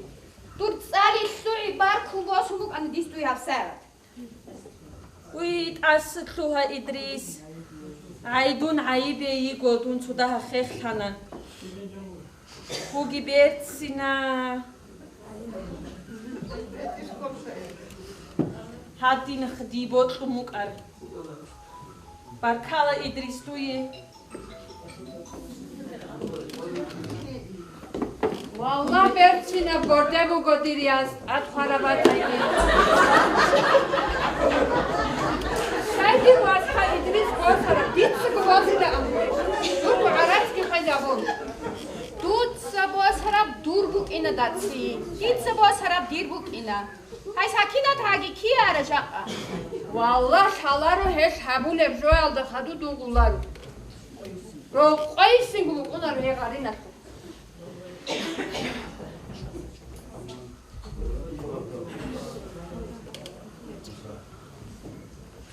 Дур цӀали лъугӀи баркун босун букӀана дис дуе гьабсагӀат. Уй, тӀаса лъугьа, Идрис. ГӀай, дун гӀайибе йиго, дун цо дагьа хехлъана. Буги берцина. Гьадинах дие бокьун букӀар. Баркала, Идрис, дуе. Валлагь, берцинаб горде буго дир яс, тӀад хвараб батӀаги. Щай дир васха Идрис босараб, дицаго босида амру. Дурго гӀарацги хвезабун. Дуца босараб дур букӀина, даци. Дица босараб дир букӀина. Гьай, Сакинат, гьаги кияра жакъа? Валлагь, лъаларо гьелъ гьабулеб жоялда хадув дугуларо. Рокъойсинго букӀунаро гьей гъариналъул.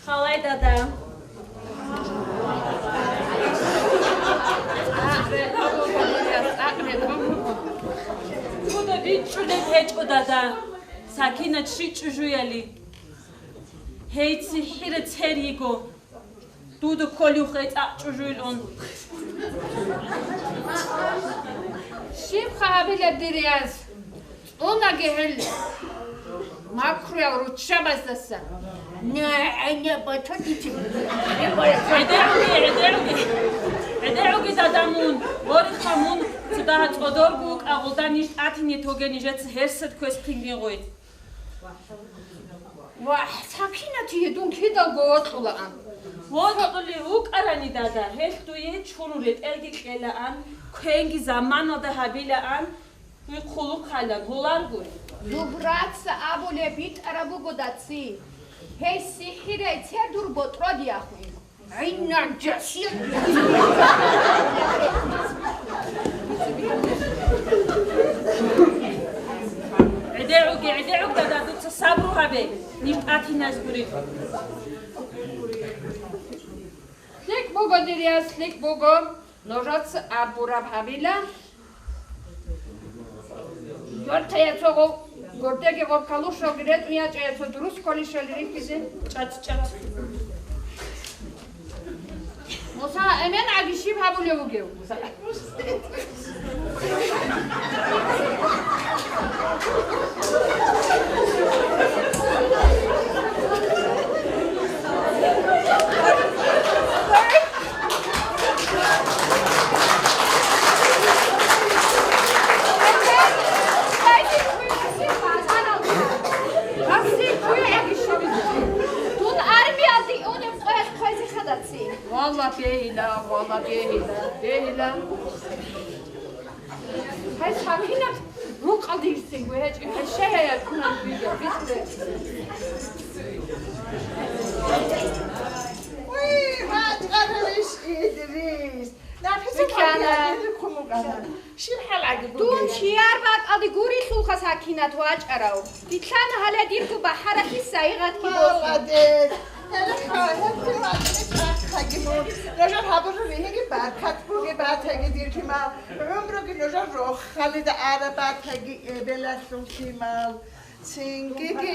Халай, дада. Дуда бичӀчӀулеб гьечӀо, дада. Сакинат щичӀчӀужуяли. Гьей цихӀира цер йиго. Дуда кколевха гьей цӀакъ чӀужуйлъун. Щибха гьабилеб дир яс? ЦӀунаги гьел макруял руччабаздаса. Не, не, батадичи. ГӀедегӀуги, гӀедегӀуги. ГӀедегӀуги, дада, мун. Гъориха мун, цо дагьа цӀодорго вукӀа, гъолда ниж тӀатине тоге, нижеца гьерсад квес хъинги гъой. Ва, Сакинатие дун кидаго вокьулаан. Вокьулев вукӀарани, дада, гьелъ дуе чурул ретӀелги кьелаан, квенги заманалда гьабилаан, хъулухъалан гьоларгун. Зугьраца абулеб битӀараб буго, даци. Гьей сихӀирай цер дур ботӀродиахъин. ГӀинна жасир. ГӀедегӀуги, гӀедегӀуги, дада, дуца сабру гьабе, ниж тӀатиназ гури. ЛъикӀ буго, дир яс, лъикӀ буго. Нужеца абураб гьабила. Гьортая цо гъо-, гурдеги гъоб калушалги ретӀун ячӀая, цо дурус кколищали рихьизе. ЧӀац, чӀац. Муса, эмен гӀаги щиб гьабулев вугев? Дун армиялде унеб къоялъ хъвезе хадаци. Валла, бегьила, валла, бегьила, бегьила. Гьай, Сакинат, рукъалде ирсинго гьечӀо, гьай, щай гьай кунан вига, бихъе. Уй, гьачӀарав иш Идрис! Написа витана. Квадрат рихъун вукӀана. Щиб хӀал гӀаги бугеб? Дун чияр бакӀалде гурелъулха, Сакинат, вачӀарав. Витана гьале дирго бахӀаралъи сайигъатги босун. Молодец! Гьеле хъа, гьеб дир вачӀине чӀахъаги мун. Нужер гьабураб ригьиги баркат бугеб батаги, дир лъимал. ГӀумруги нужер рохалида араб батаги, эбелалъул лъимал. Цинги-ги.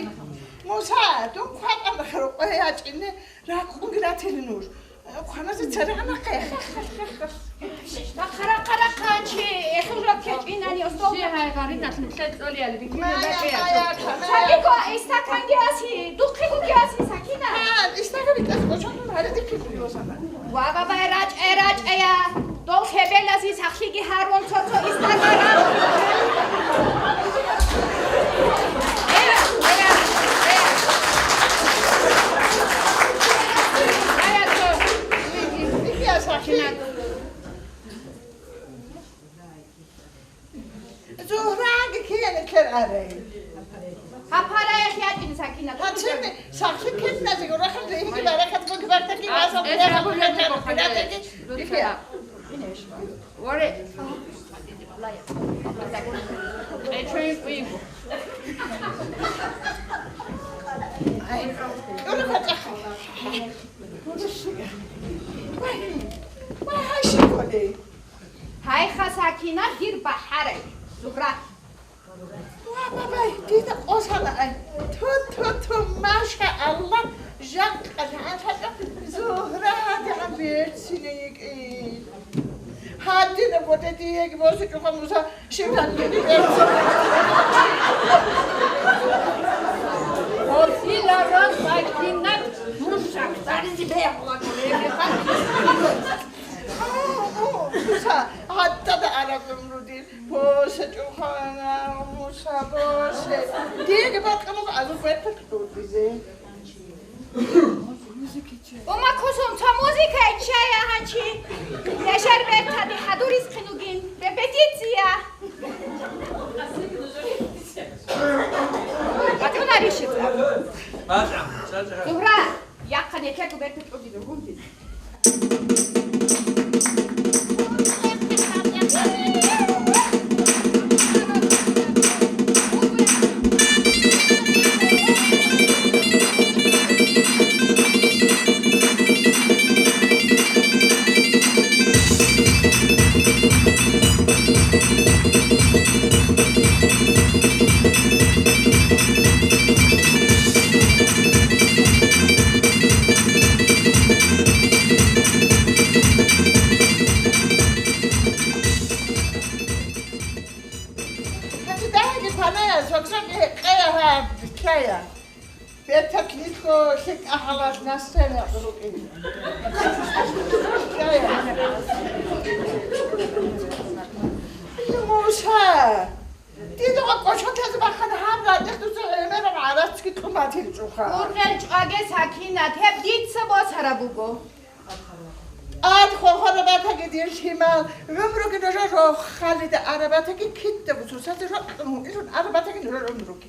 Муса, дун кватӀана рукъве ячӀине. Ракъуги ратили нуж. Хъваназе церегӀанахъе. Рахъа, рахъа, рахъа, чи, эхил жо кечӀинани, остол. Чи гьай гъаринал нилъер цӀолияли бикине. Мая, бакӀе. Мая, мая. Цаги ква, истаканги аси, духъе гуги аси, Сакина. Гьа, истакан битӀас кӀочон гьари дихъе кӀудиосана. Ва бабай, рачӀая, рачӀая. Дол хебелази сахлъиги гьарун цо-цо истакарал. Эя, эя, эя. Ая цо. Ихья сахлъи. Зугьраги кияни ккер арай. Гьаб гьараяхъ ячӀин, Сакина. Гьачирни сахлъи ккерназе гурахъан ригьиги баракат буги бартаги. А, вазал эс киясал абулеб бугеб бугеб хӀале. Бихьа. Воре. Эчойин куйго. Ай, кӀура квачӀахъа. Вай, вай, гьай щиб кколей? Гьайха, Сакинат дир бахӀарай, Зугьра. Ва, бабай, дида къосана ай. Ту, ту, ту, машааллагь, жакъа лъалъа Зугьра гьадигӀан берцине йикӀин. Гьадина боде диеги босичӀоха Муса шивран берцин. Гьоркьила рос Сакинат дур шахтаризе бегьула гуреги. О, о, Муса, гьадада араб гӀумру дир. Босе, чӀухана, Муса, босе. Диеги бакъ буго азур берталъ кьуртӀизе. Ума кусун, цо музыка иччая гьанчи. Яшар бертаде хӀадурис хъинугин. Репетиция. БатӀунарищ? Зугьра, яхъа нехего бертал кьуртӀизе гьунтизе. Гьанже дагьаги кваная, соксокъи гьекъея гьаб, битлъая. Бертак нилъго лъикӀа гьалал настроение рукӀин. Муса, дида кӀочон тезе бахъана гьаб ратӀихъ дуца гӀемераб гӀарацги кьун батил чӀуха. Ургъел чӀваге, Сакинат, гьеб дица босараб буго. Ад хохора батаги дир лъимал, гӀумруги нужер рохалида арабатаги кидда бусурсазе рокьун гьунилъун арабатаги нужер гӀумруги.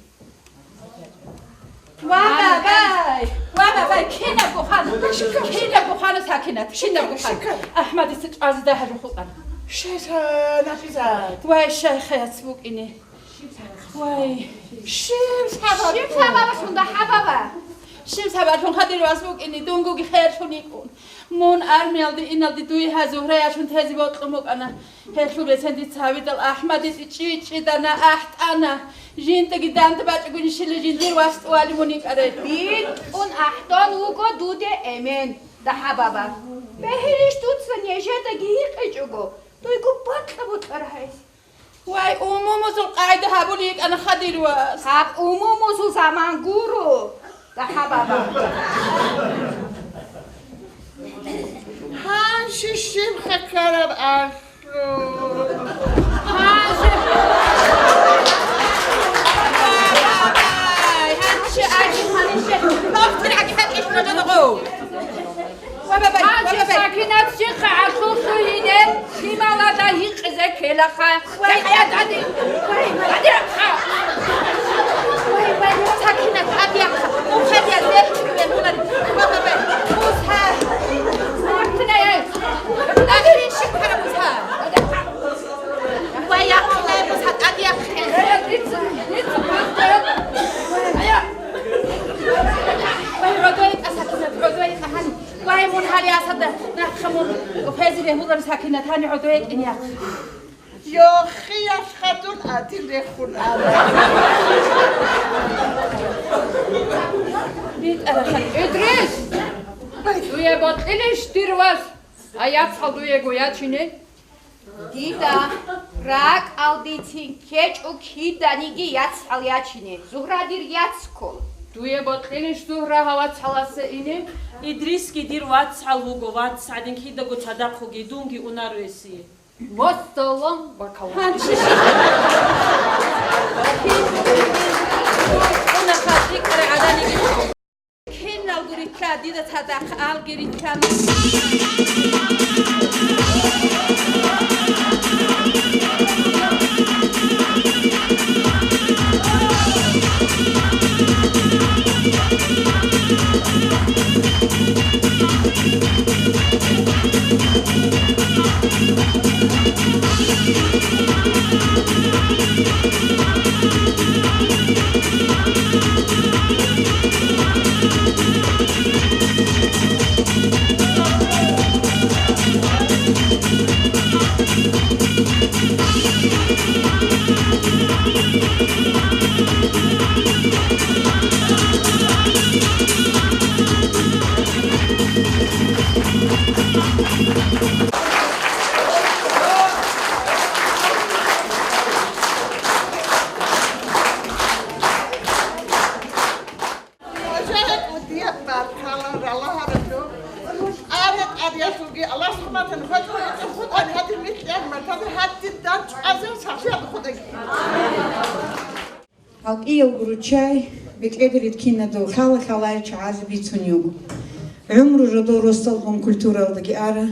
Ва бабай! Ва бабай! Кинабго хана! Кинабго хана, Сакинат! Кинабго хана! АхӀмадица чӀвазе дагьаб хутӀана. Шайха, Нафизат! Вай, шайхаяц букӀине! Вай! Щиб сабаблъун? Щиб сабаблъун, дагьаб баба? Щиб сабаблъун хадир вас букӀине, дунгоги херлъун йикӀун. Мун армиялде иналде дуе гьай Зугьраялъун тезе бокьун букӀана. Гьелъул рецин дица гьавидал АхӀмадица чӀи-чӀидана, ахӀтӀана. Жиндаги данде бачӀагунищила жиндир вас тӀувалев мун йикӀарай. БитӀун ахӀдон вуго дуде эмен, дагьаб баба. Бегьилищ дуца нижедаги гьикъичӀого, дуйго бокьа-бокьараб гьайс. Вай, умумузул къайда гьабулей йикӀана хадир вас. Гьаб умумузул заман гуро, дагьаб баба. Гьанже щибха ккараб ахӀлу? Гьанже, гьанже, гьанже, гьанже, гьанже, гьанже, Ва бабай, ва бабай. Сакинат, щихъа гӀашлулъугьине, лъималада гьикъизе ккелаха. Вай, гьайа, дани. Вай, вай. Дани рахъа. Вай, вай, Сакинат, гьадиякъа. Ухъедия, зехъ чӀугӀе мунари. Ва бабай. Муса. Сакинат. Дани щихъа Муса. Вай, яхъ, Муса, гьадиякъа. Гьайа, дица, дица, гьайа. Вай, родой, Сакинат, родой, гьани. Вай, мун гьале асада нахъа мун, фези регьулар Сакинат, гьани гӀодо гьекӀин яхъ. Йохиялъха дун атин рехун ана. БитӀарахъан, Идрис! Дуе бокьилищ, дир вас? А яцал дуего ячине? Дида ракӀалдецин ккечӀо киданиги яцал ячине. Зугьра дир яц ккола. Дуе бокьилищ, Зугьра, гьав вацаласа ине? Идрисги дир вацал вуго, вацгӀадин кидаго цадахъ вуги, дунги унаро гьесие. Вассалам, бакалла. Гьанчи. Уна хатӀи кӀара гӀаданиги. Киналго рилълъа, дида цадахъ алги рилълъана. ЧӀвазе сахлъиялда хутӀеги. Гьалкьиялгун руччай бекьеде рит кинадго хала-халай чагӀазе бицунев вуго. ГӀумру жодор росдалгун культуралдаги ара.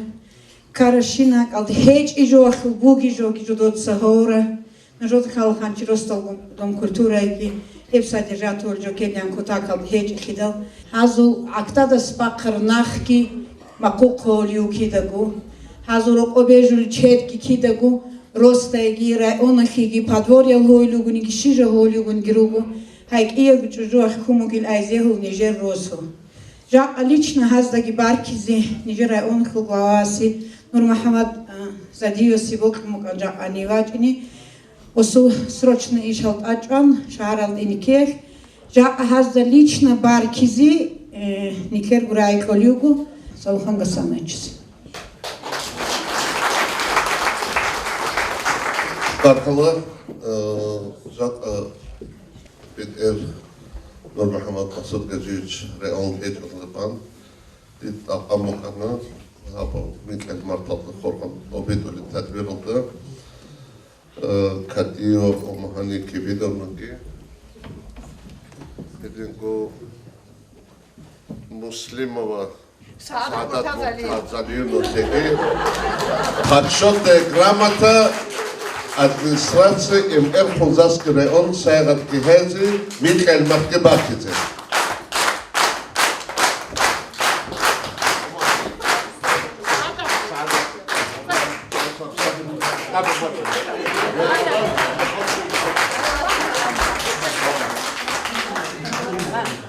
Ккаращина кӀалд гьечӀи жо ахил буги жоги жодоца гьора. Нужеда хала ханчи росдалгун дом культурайги, гьеб содержатель жо ккелан кутакалда гьечӀелъидал. Гьазул гӀактадас бахъар нахги макъухъ гьолев кидаго, гьазул рокъоб бежулел чедги кидаго, росдайги, районалъеги, подворьял гьолев вугониги, щи жо гьолев вугониги руго, гьай кӀиябго чӀужуялъ ккун бугел айзе гьул нижер росу. Жакъа лично гьаздаги баркизе нижер районалъул главасе НурмухӀаммад, а, Задиевасе бокьун букӀана жакъа гьанив вачӀине, гъосул срочный ишал тӀачӀван шагьаралда иникеялъ. Жакъа гьазда лично баркизе, э, нилъерго рагӀи кьолев вуго Салухан Гасановичасе. Баркалла, э, жакъа БетӀер НурмухӀаммад Масудгажиевич районалда гьечӀолъи бан, дид тӀакъан букӀана гьаб микьил марталда хурхун обедулеб тадбиралда, э, Кадиев ва Мухьани Кибидовнаги, гьединго Муслимова СагӀадат Муртазалиевнасеги почётная грамота администрации МР Хунзахский район сайгъатги гьезе, микьил мартги бахъизе.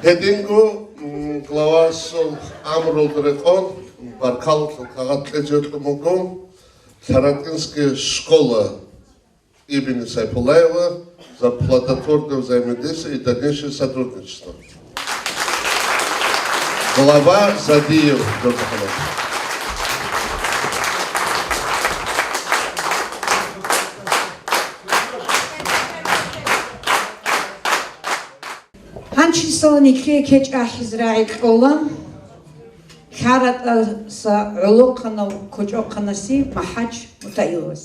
Гьединго, м, главасул амрулда рекъон баркаллал кагъат кьезе кьун буго Лъаратинская школа имени Сайфуллаева за плодотворное взаимодействие и дальнейшее сотрудничество. Глава Задиев Дурмухаммад. Гьанчисала нилъее кечӀ ахӀизе рагӀи кьола Лъаратаса гӀолохъанав кочӀохъанасе МахӀач Мутаиловас.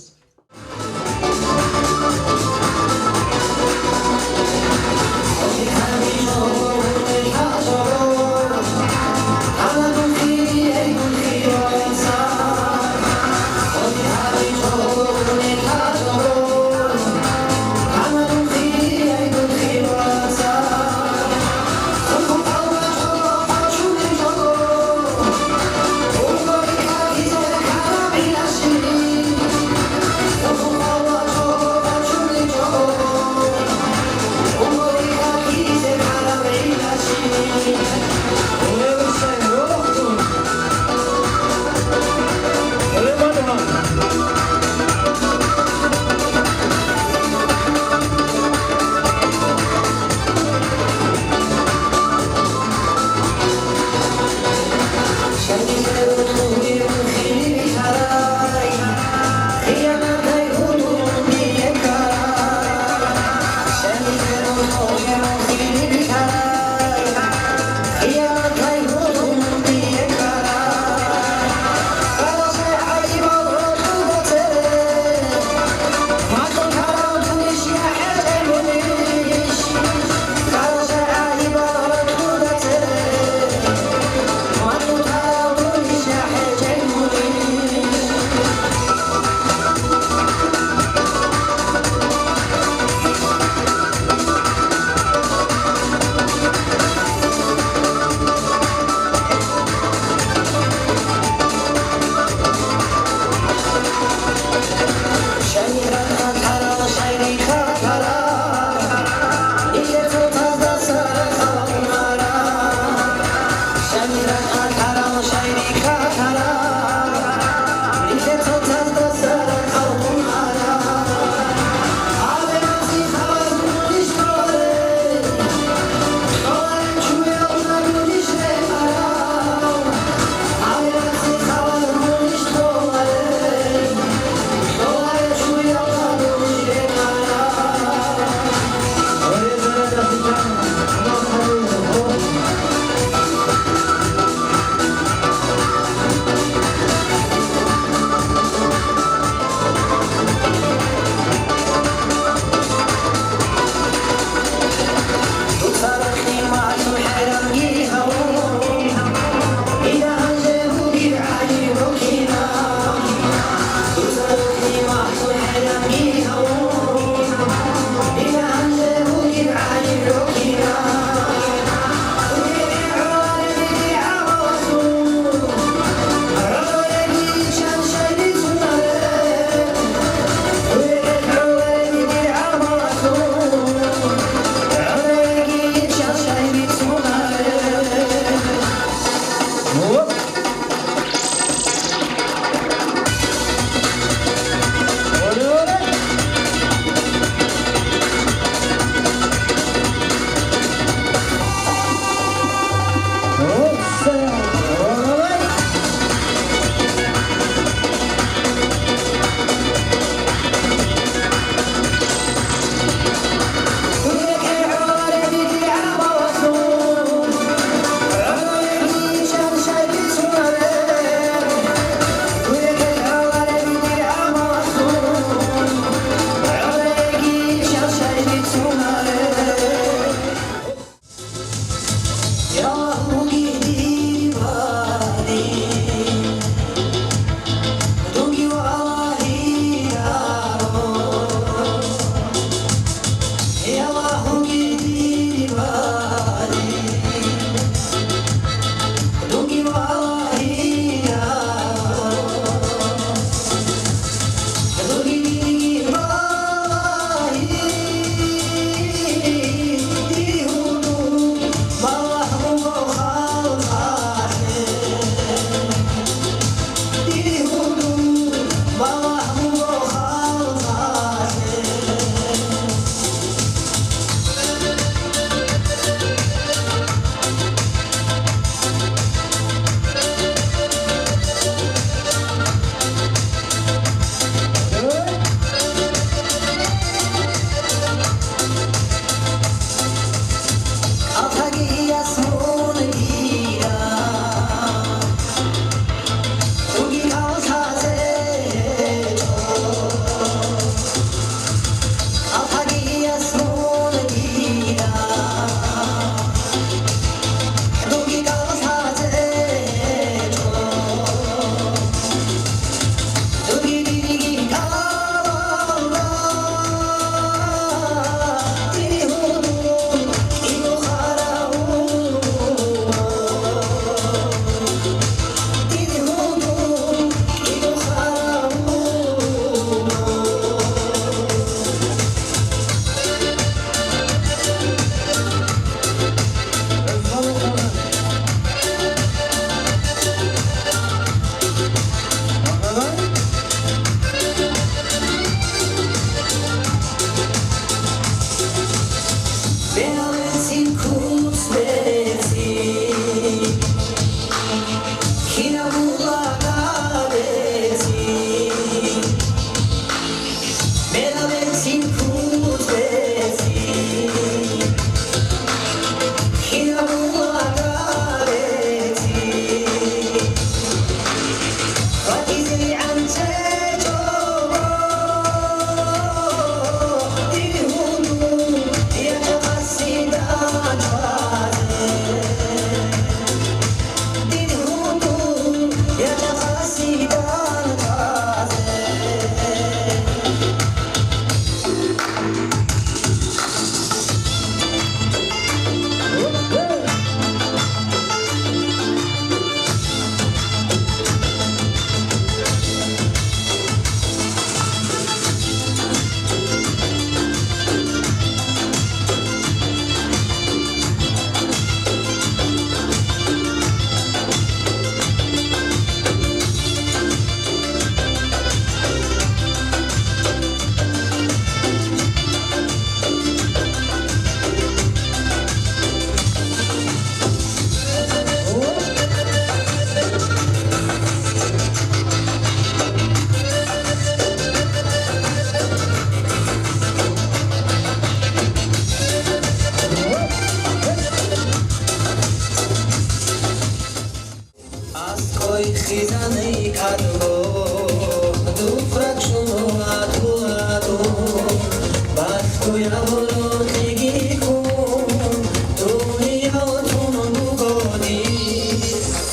Дуе гьурулъиги ккун, дуе гьутун бугони,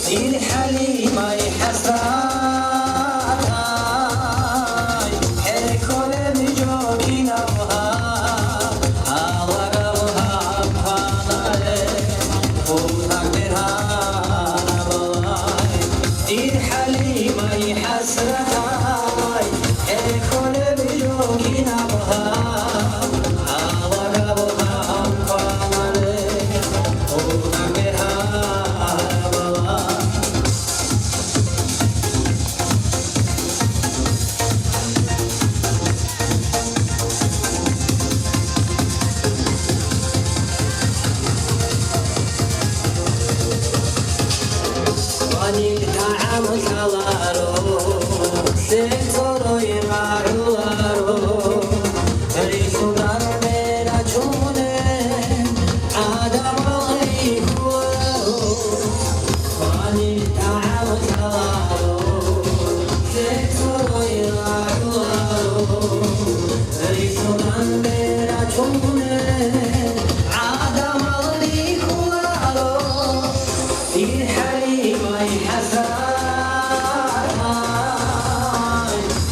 дир ХӀалимай хӀасратай, хӀеколеб жо кинаб гьаб, гьалагьаб гьаб кваналеб, хутӀа бергьараб балай. Дир ХӀалимай хӀасратай, хӀеколеб жо кинаб гьаб, гьалагьаб гьаб кваналеб, хутӀа бергьараб балай. Гьаниб тагӀам лъаларо, лъел цӀорой рагӀуларо, рисудан бера чуне, гӀадамал рихьуларо. Гьаниб тагӀам лъаларо, лъел цӀорой рагӀуларо, рисудан бера чуне, гӀадамал рихьуларо. Дир ХӀалимай хӀасратай,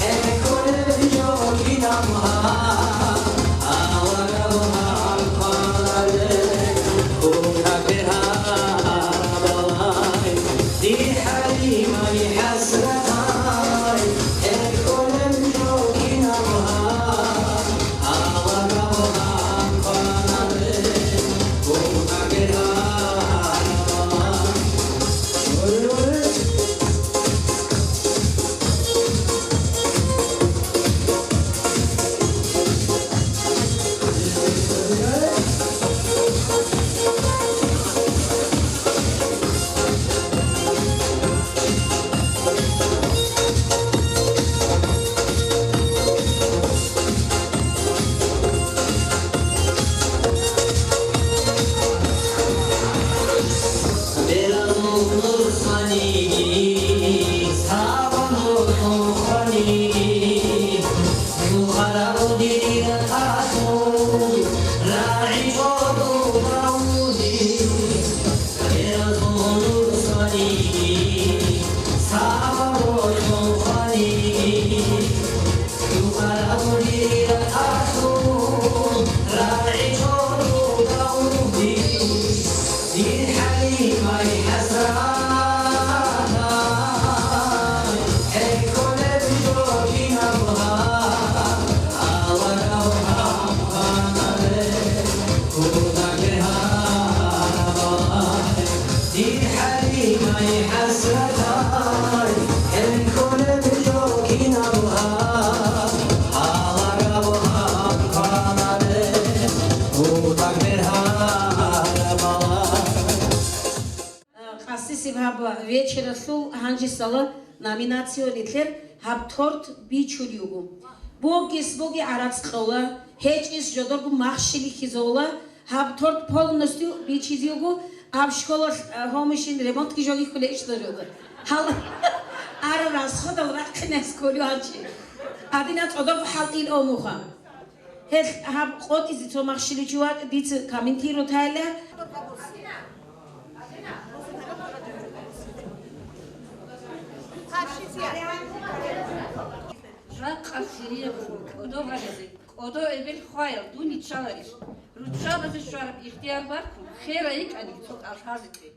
хӀеколеб жо кинаб гьаб, гьалагьаб гьаб кваналеб, хутӀа бергьараб балай. Дир ХӀалимай хӀасратай, хӀеколеб жо кинаб гьаб, Къасисеб гьаб вечералъул гьанжесала номинация нилъер гьаб торт бичулев вуго. Бугес буги гӀарац кьола, гьечӀис жодорго махщел рихьизола, гьаб торт полностью бичизе вуго, гьаб школалъ, а, гьомушин ремонтги жоги хьуле ишла жода. Гьал ара расходал рахъинес кколев гьанчи. Гьадина цӀодорго хӀалтӀил омуха. Гьел гьаб къотӀизе цо махщеличи ватӀа дица комментировать гьайла. Жакъа сирияб кӀодо гьаризе, кӀодо эбел хваял дун иччаларищ? Руччабазе щвараб ихтияр баркун, хера йикӀаниги цо кӀал лъазеги.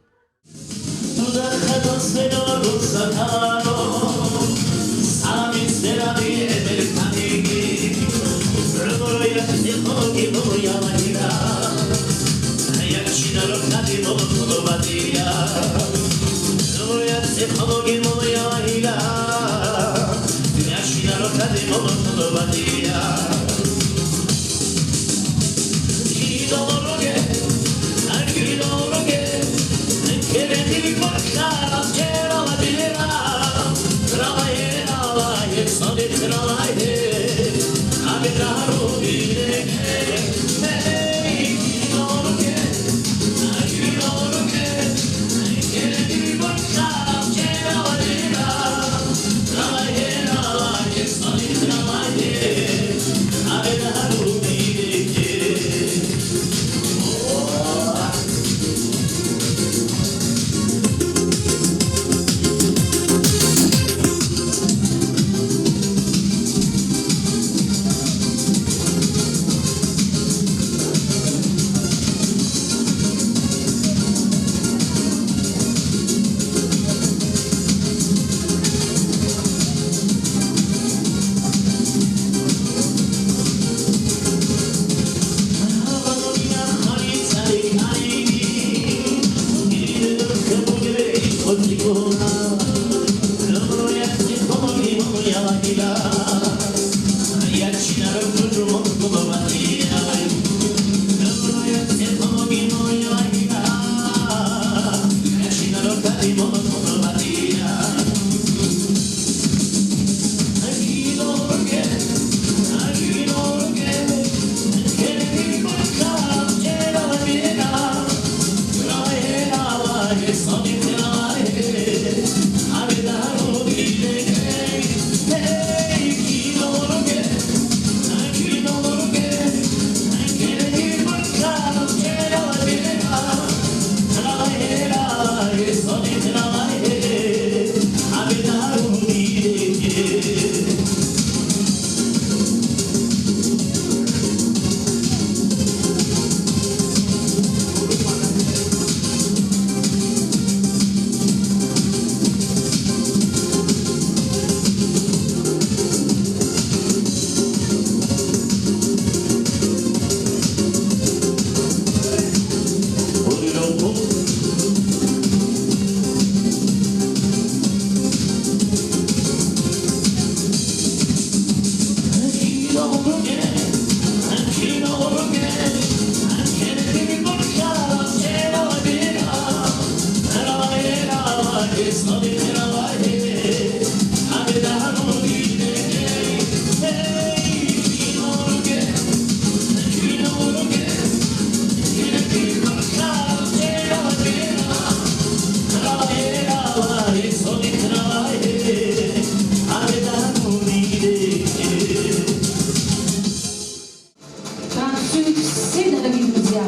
Все, дорогие друзья,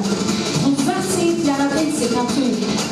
вот вас всех для радости танцуем.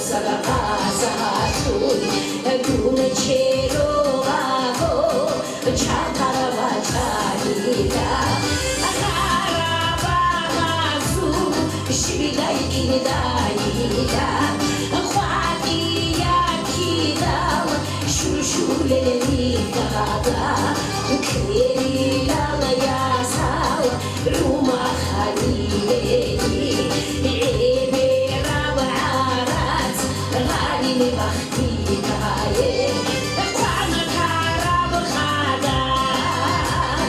Саркъазалъун дун черолаго чапар бачӀарила, гъараб багъазул щибдай киндайила, къватӀияб кидал щурщулел рихьада, кьерилал ясал румахъ гьанибеги, гӀемераб гӀарац гъарин бахъ тикае, хъван тараб къадар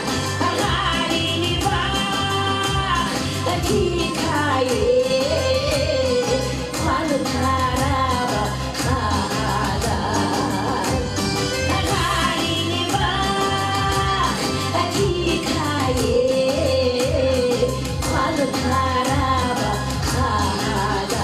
гъарин бахъ тикае, хъван тараб къадар гъарин бахъ тикае, хъван тараб къадар.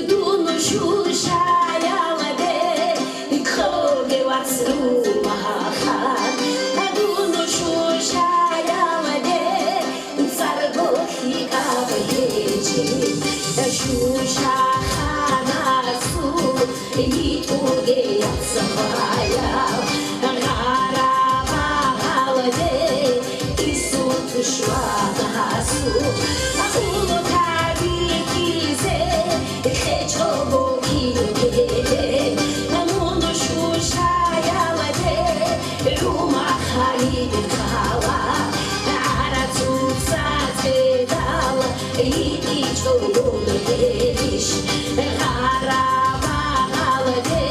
Дун шушаялде ккоге, вац, румахъан, дун шушаялде царго лъикӀаб гьечӀин, шушахъанасул йитӀуге яцӀцӀалъаял гъараб багъалде. Ису тушманасул хъулухъаби кьезе кьечӀого кире, мун шушаялде румахъ гьариб ккала, гӀарацуца цӀедал йикӀичӀого гьелищ гъараб багъалде.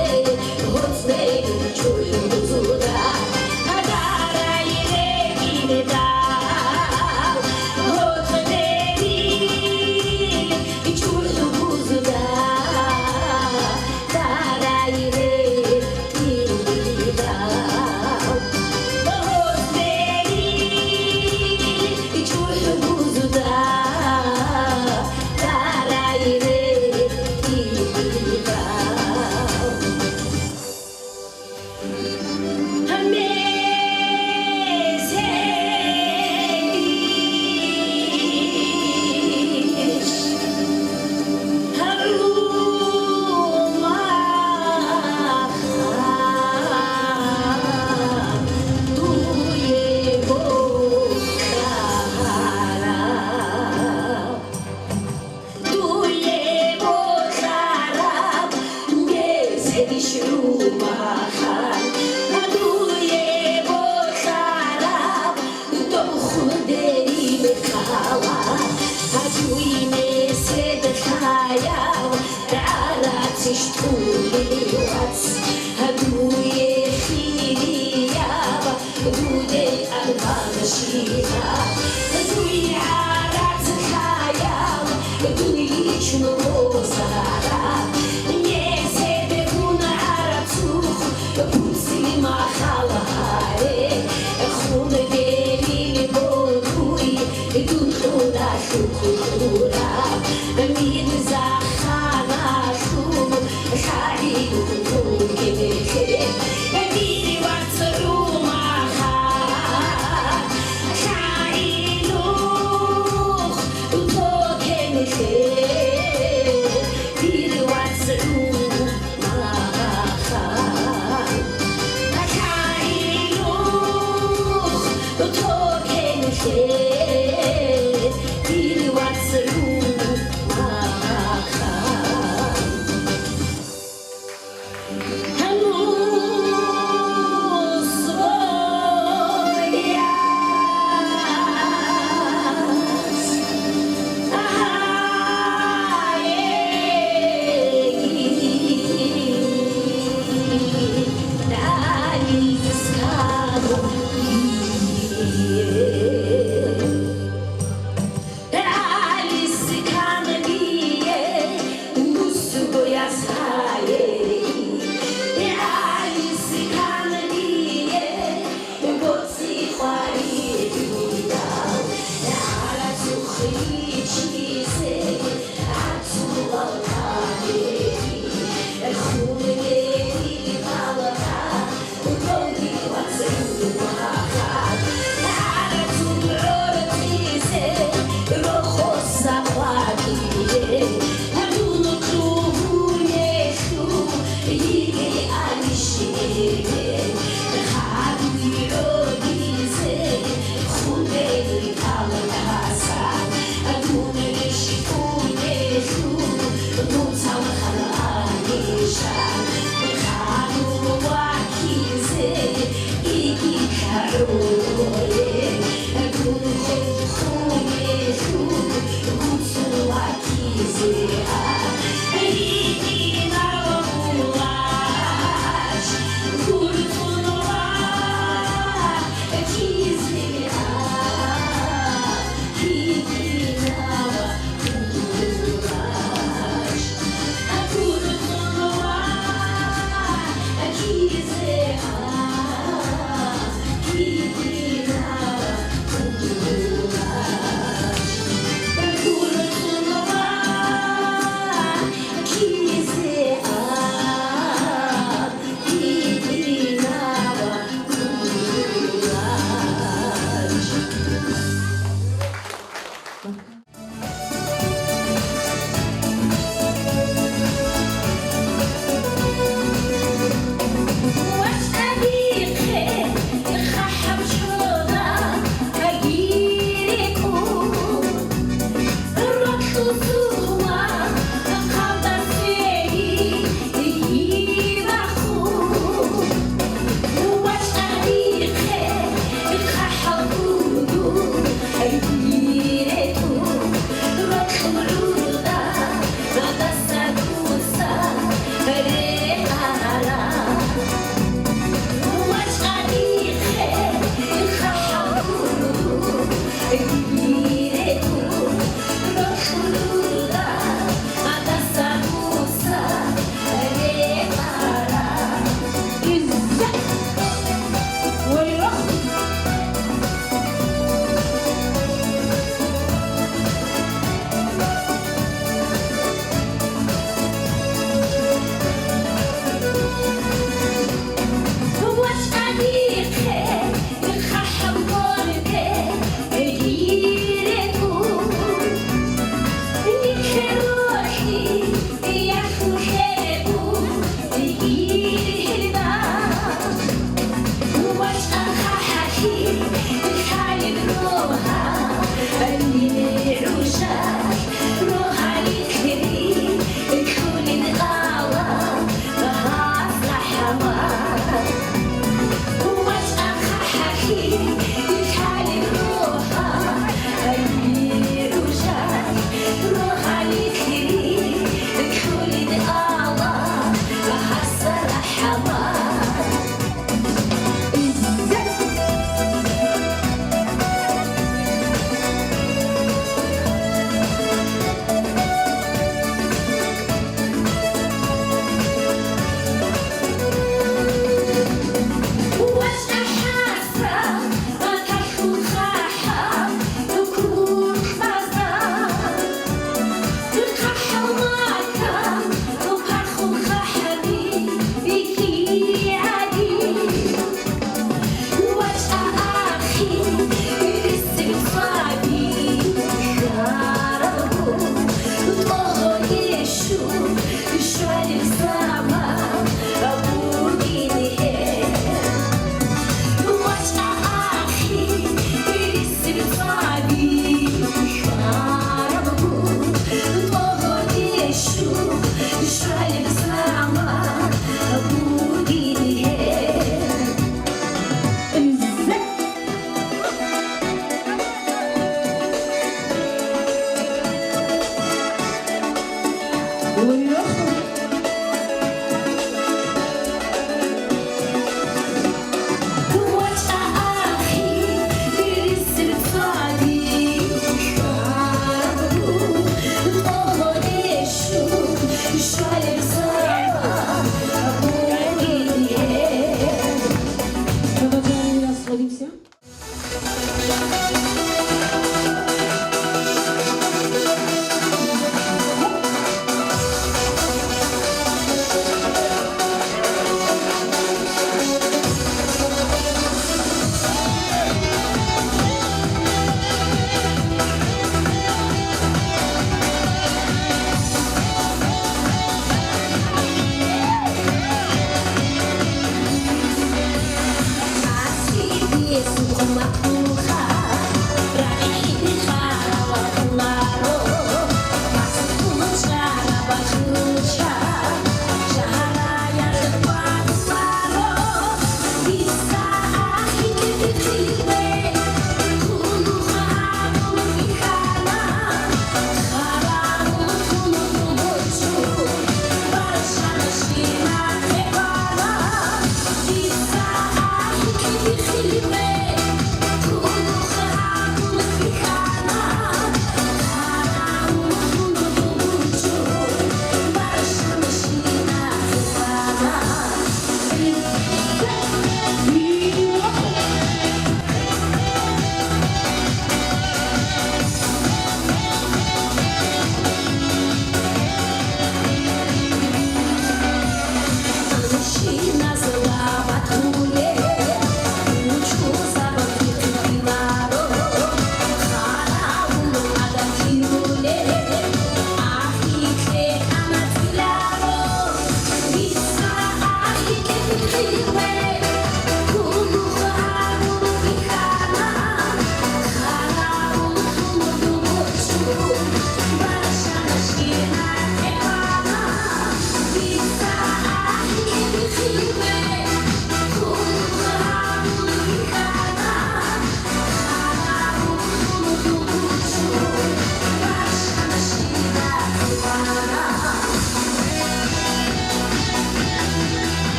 Дуе бокьараб меседищ румахъан, дуе бокьараб доб хъулдерил ккала, дуе месед лъаяв гӀарацищ тӀулев вац, дуе хирияв Дудей арбан щибаб, дуе гӀарац лъаяв, дуе личун росараб, меседгун гӀарацухъ буцин махал гьаре, хун берил бодуй дун кьуралъухъ кьураб, мирза ханалъул лъагӀел ругел, дир вац румахъан,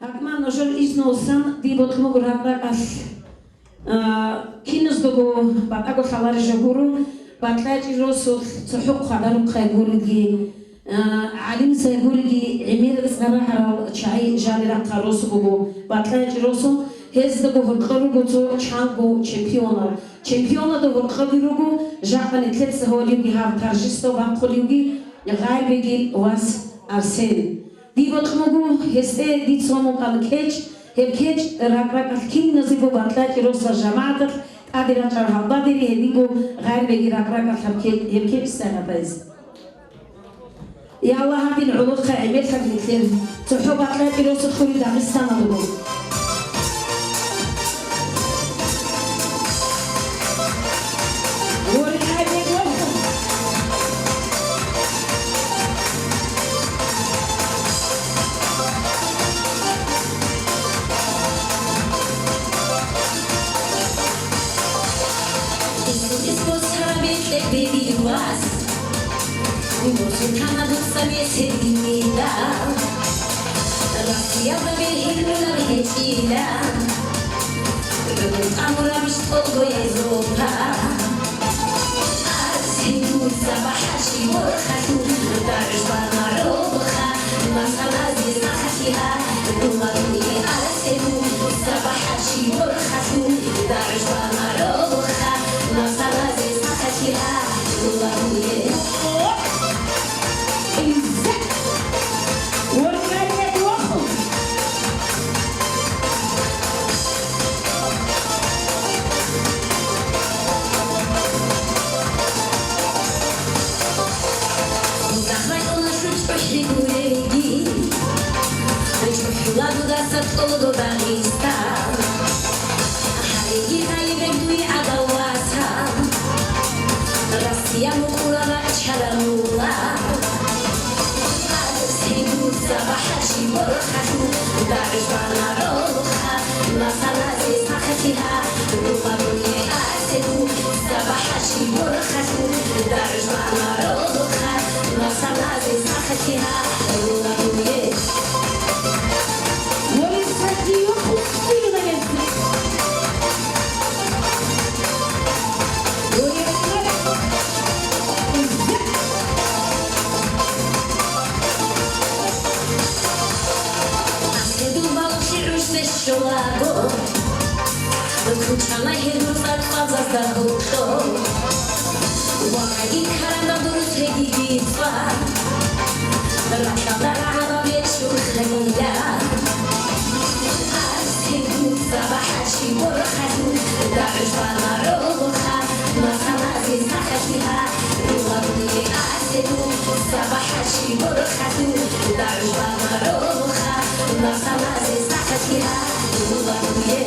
Гьакъма, нужер изнусан дие бокьун буго ракь-ракьалъ, а, киназдаго батӀаго лъалареб жо гуро, БатӀлачӀи росулъ цохӀо хъвадарухъе гуриги, а, гӀалимзаби гуриги, гӀемерал цӀар рагӀарал чагӀи жанир рахъарал росу буго БатӀлачӀи росу, гьездаго гьоркьор руго цо чанго чемпионал. Чемпионалда гьоркьоги руго, жакъа нилъеца гьолевги гьаб торжество бахъулевги Гъайрбегил вас Арсен. Дие бокьун буго, гьесде дица гьабун букӀана кечӀ, гьеб кечӀ ракь-ракьалъ киназего БатӀлачӀи росдал жамагӀаталъ тӀаде рачӀарал гьалбадери гьединго Гъайрбеги ракь-ракьалъ гьаб кечӀ, гьеб кечӀ сагӀатайз. Я Аллагь, гьадин гӀолохъа гӀемерлъаб нилъер, цохӀо БатӀлачӀи росулъ гури Дагъистаналда. Исус, Исус, гьараб бекье бегьи вас. Мусулманадуца месединидал, Россиялда бегьилулар гьечӀила, гӀумру тӀамураб ишколго Европа. Арсен, дуца бахӀарчи борхалъур, Даржбана ролха, масаназе сахатиха, дула дуе арасегу, сабахачи борхалъу. Даржбана ролха, масаназе сахатиха, дула дуе. Иза! Оркайне доху! Захватуна шучӀухӀи гуреги, чӀухӀула дудаса тӀолго Дагъистан. Гьариги гьайиб дуе гӀадаватан, Россия мукӀура раччаранула. Арцегу сабахачи борхалъу, даржбана ролха, масаназе сахатиха, дула дуе арцегу, сабахачи борхалъу, даржбана ролха, масаназе сахатиха, дула дуе. Кучана гьедур цӀакъазазда гьоркьо, ваги каранда дурус гьедиги цӀа. Ракьалда рагӀаба бечӀун ханила. Арсигу сабахачи борхалъу, даржбана ролха, масаназе сахатиха, дула дуе арсигу сабахачи борхалъу, даржбана ролха, масаназе сахатиха, дула дуе.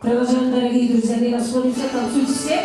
Продолжаем, дорогие друзья, время сходится, танцуйте все.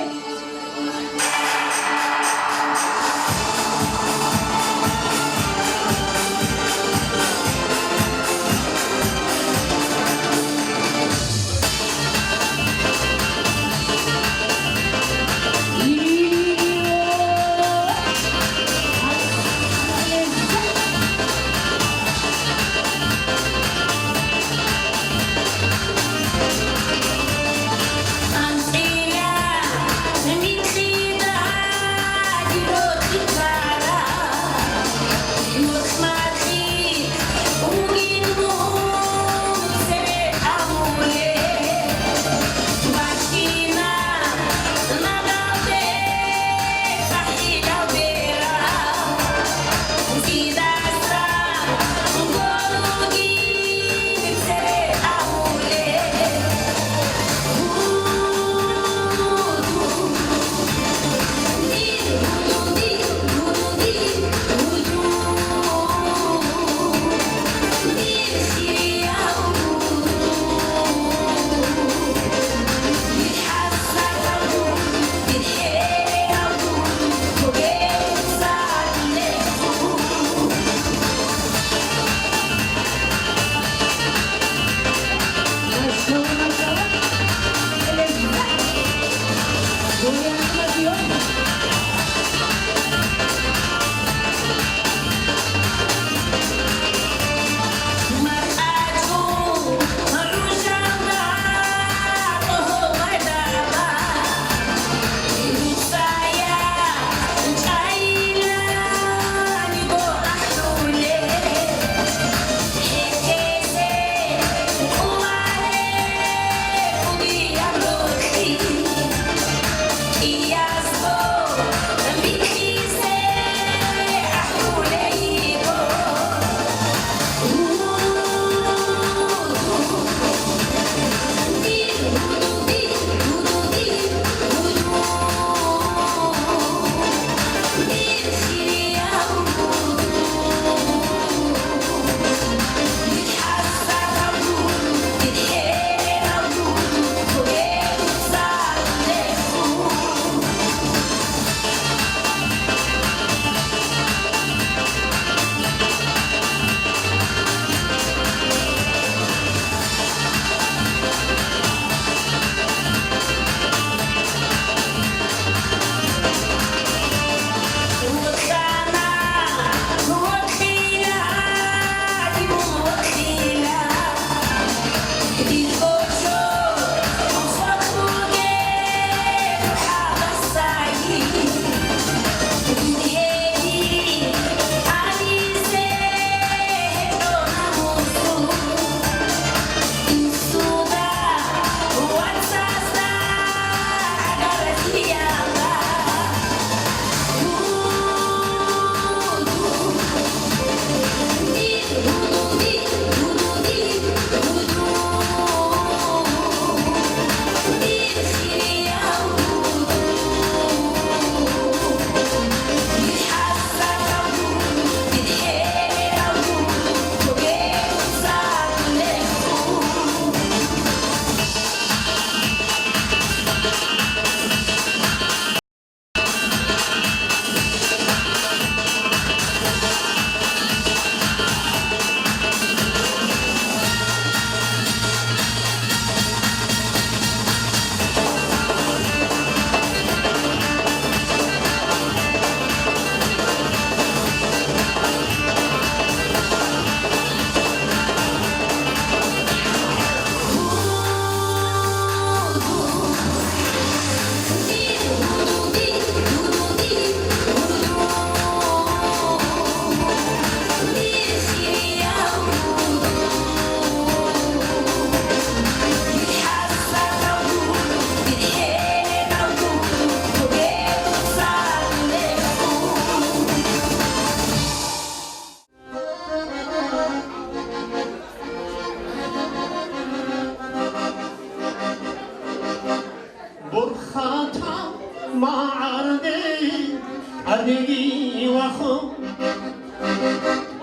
Гьадиги вахун,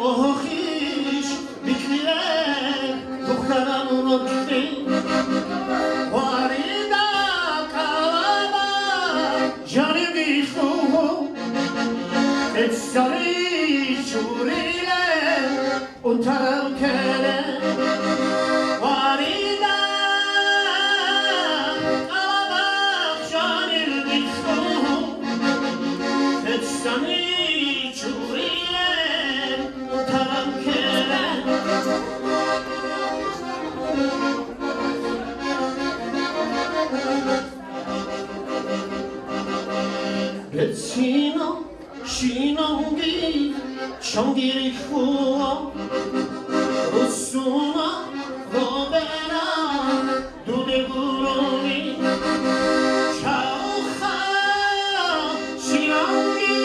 огьохиш бикьилел духъараб рокьи, варида кӀалаба жаниб лъугьун, гьецӀали чурилел унтараб керен, варида кӀалабахъ жанир бихьун, гьецӀани чурилел унтараб керен. Берцинал Щинавги чанги рихьула, руссуна робера дуде гурони. Чауха щинавги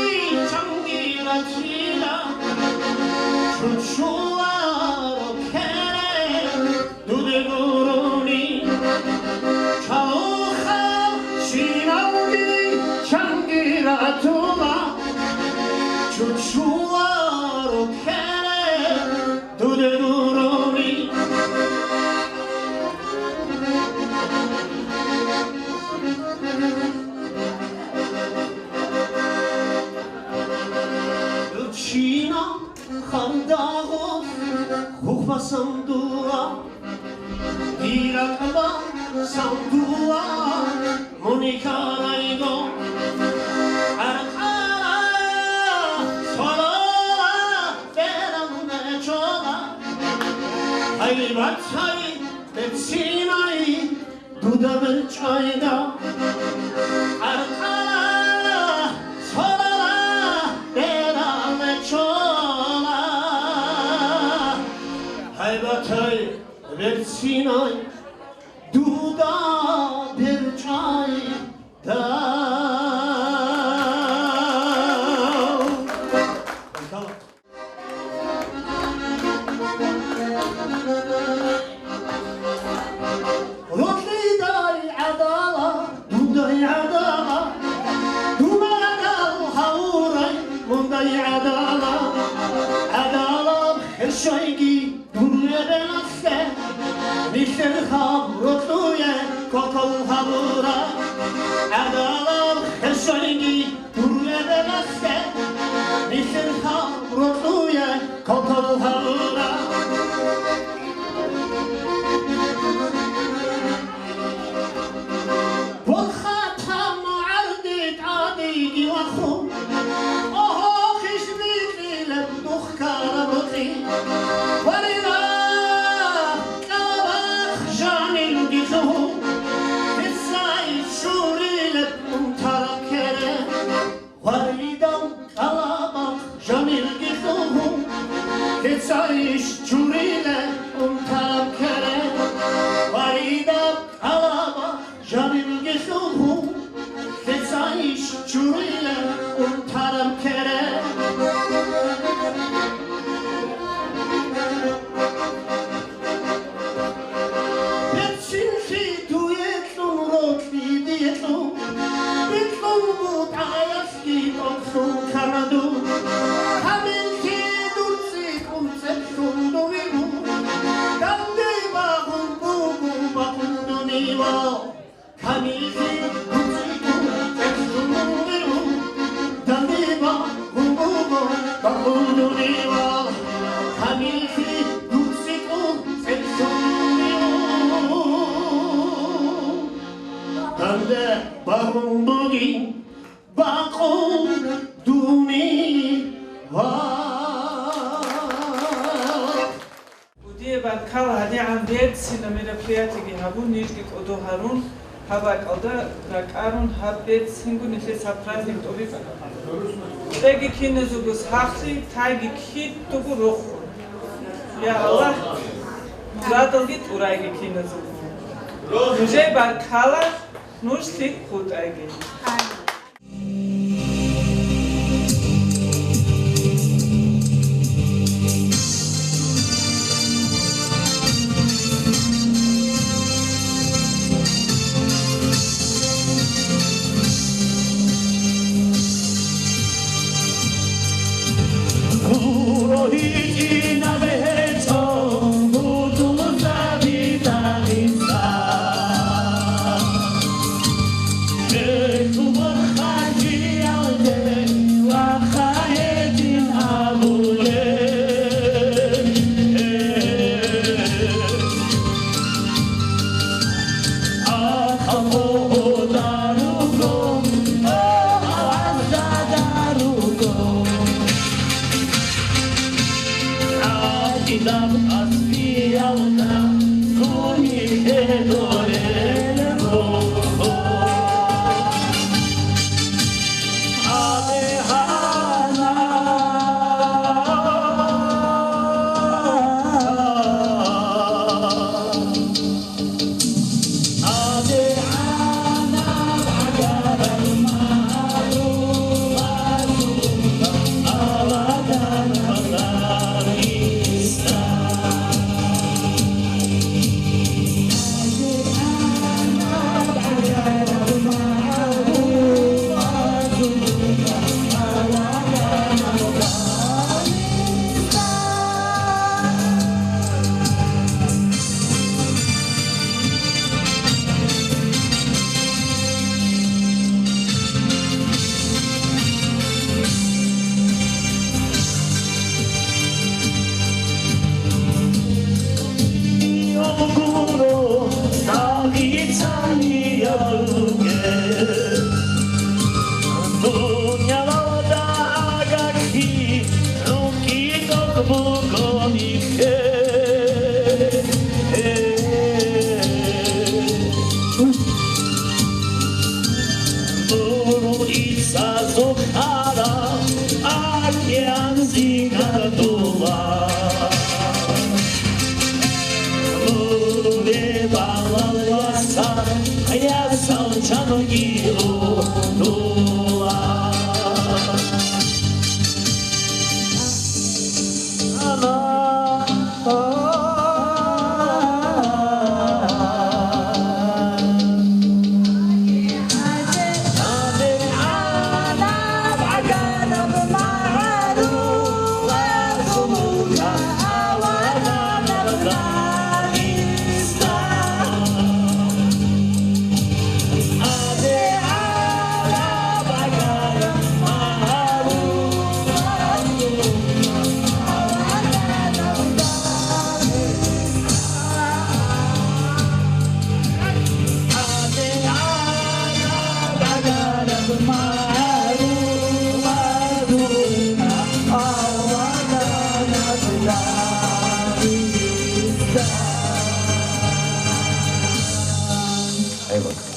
чанги ратила, чучула рокере. Дуде гурони чауха, щинавги чанги ратула, чучула руккере дуде гурони. Дучина хандагъулъ хухбасан дула, диракъба сандула муникарайго, аркъара солола берамна чола, гьайбатцай берцинай дуда берчӀайда, аркъара солола берамна чола, гьайбатцай берцинай дуда берчӀайда. Рокьидай гӀадала, дундай гӀадала, дун гӀадал гьавурай, мундай гӀадала, гӀадалаб херщайги дур ребеналъе, нилъер хаб рокьуе кокол гьавура, гӀадалаб херщайги дур ребеналъе, нилъер хаб рокьуе кокол гьавура. Борхатаб магӀарди тӀадиги вахун, огьохиш бикьилеб духъ караб рукъи. Варила кӀалабахъ жанилги лъугьун, гьесай чурилеб унтараб керен. Варидал кӀалабахъ жанилги лъугьун, гьецайищ чурилеб унтараб керен. Варидал кӀалабахъ жанилги лъугьун, гьецайищ чурилеб унтараб керен. Берцинлъи дуе кьун, рокьи дие кьун, бикьун бутӀаялъги тӀокӀлъун ккана дун. Камиллъи дур цӀикӀкӀун цӀеблъун дуе вугун, данде багъун буго бакъун дунивал. Камиллъи дур цӀикӀкӀун цӀеблъун дуе вугун, данде багъун буго бакъун дунивал. Камиллъи дур цӀикӀкӀун цӀеблъун дуе вугун, данде багъун бугин бакъун дунивал. Гьудие баркала, гьадигӀан берцинаб мероприятиеги гьабун, нижги кӀодо гьарун, гьаб бакӀалда ракӀарун, гьаб берцинго нилъеца праздник тӀубитӀа. Цеги киназего сахлъи, тайги кидаго рохун. Я Аллагь, мурадалги тӀурайги киназего. Нужее баркала, нуж лъикӀ хутӀайги. Aywa.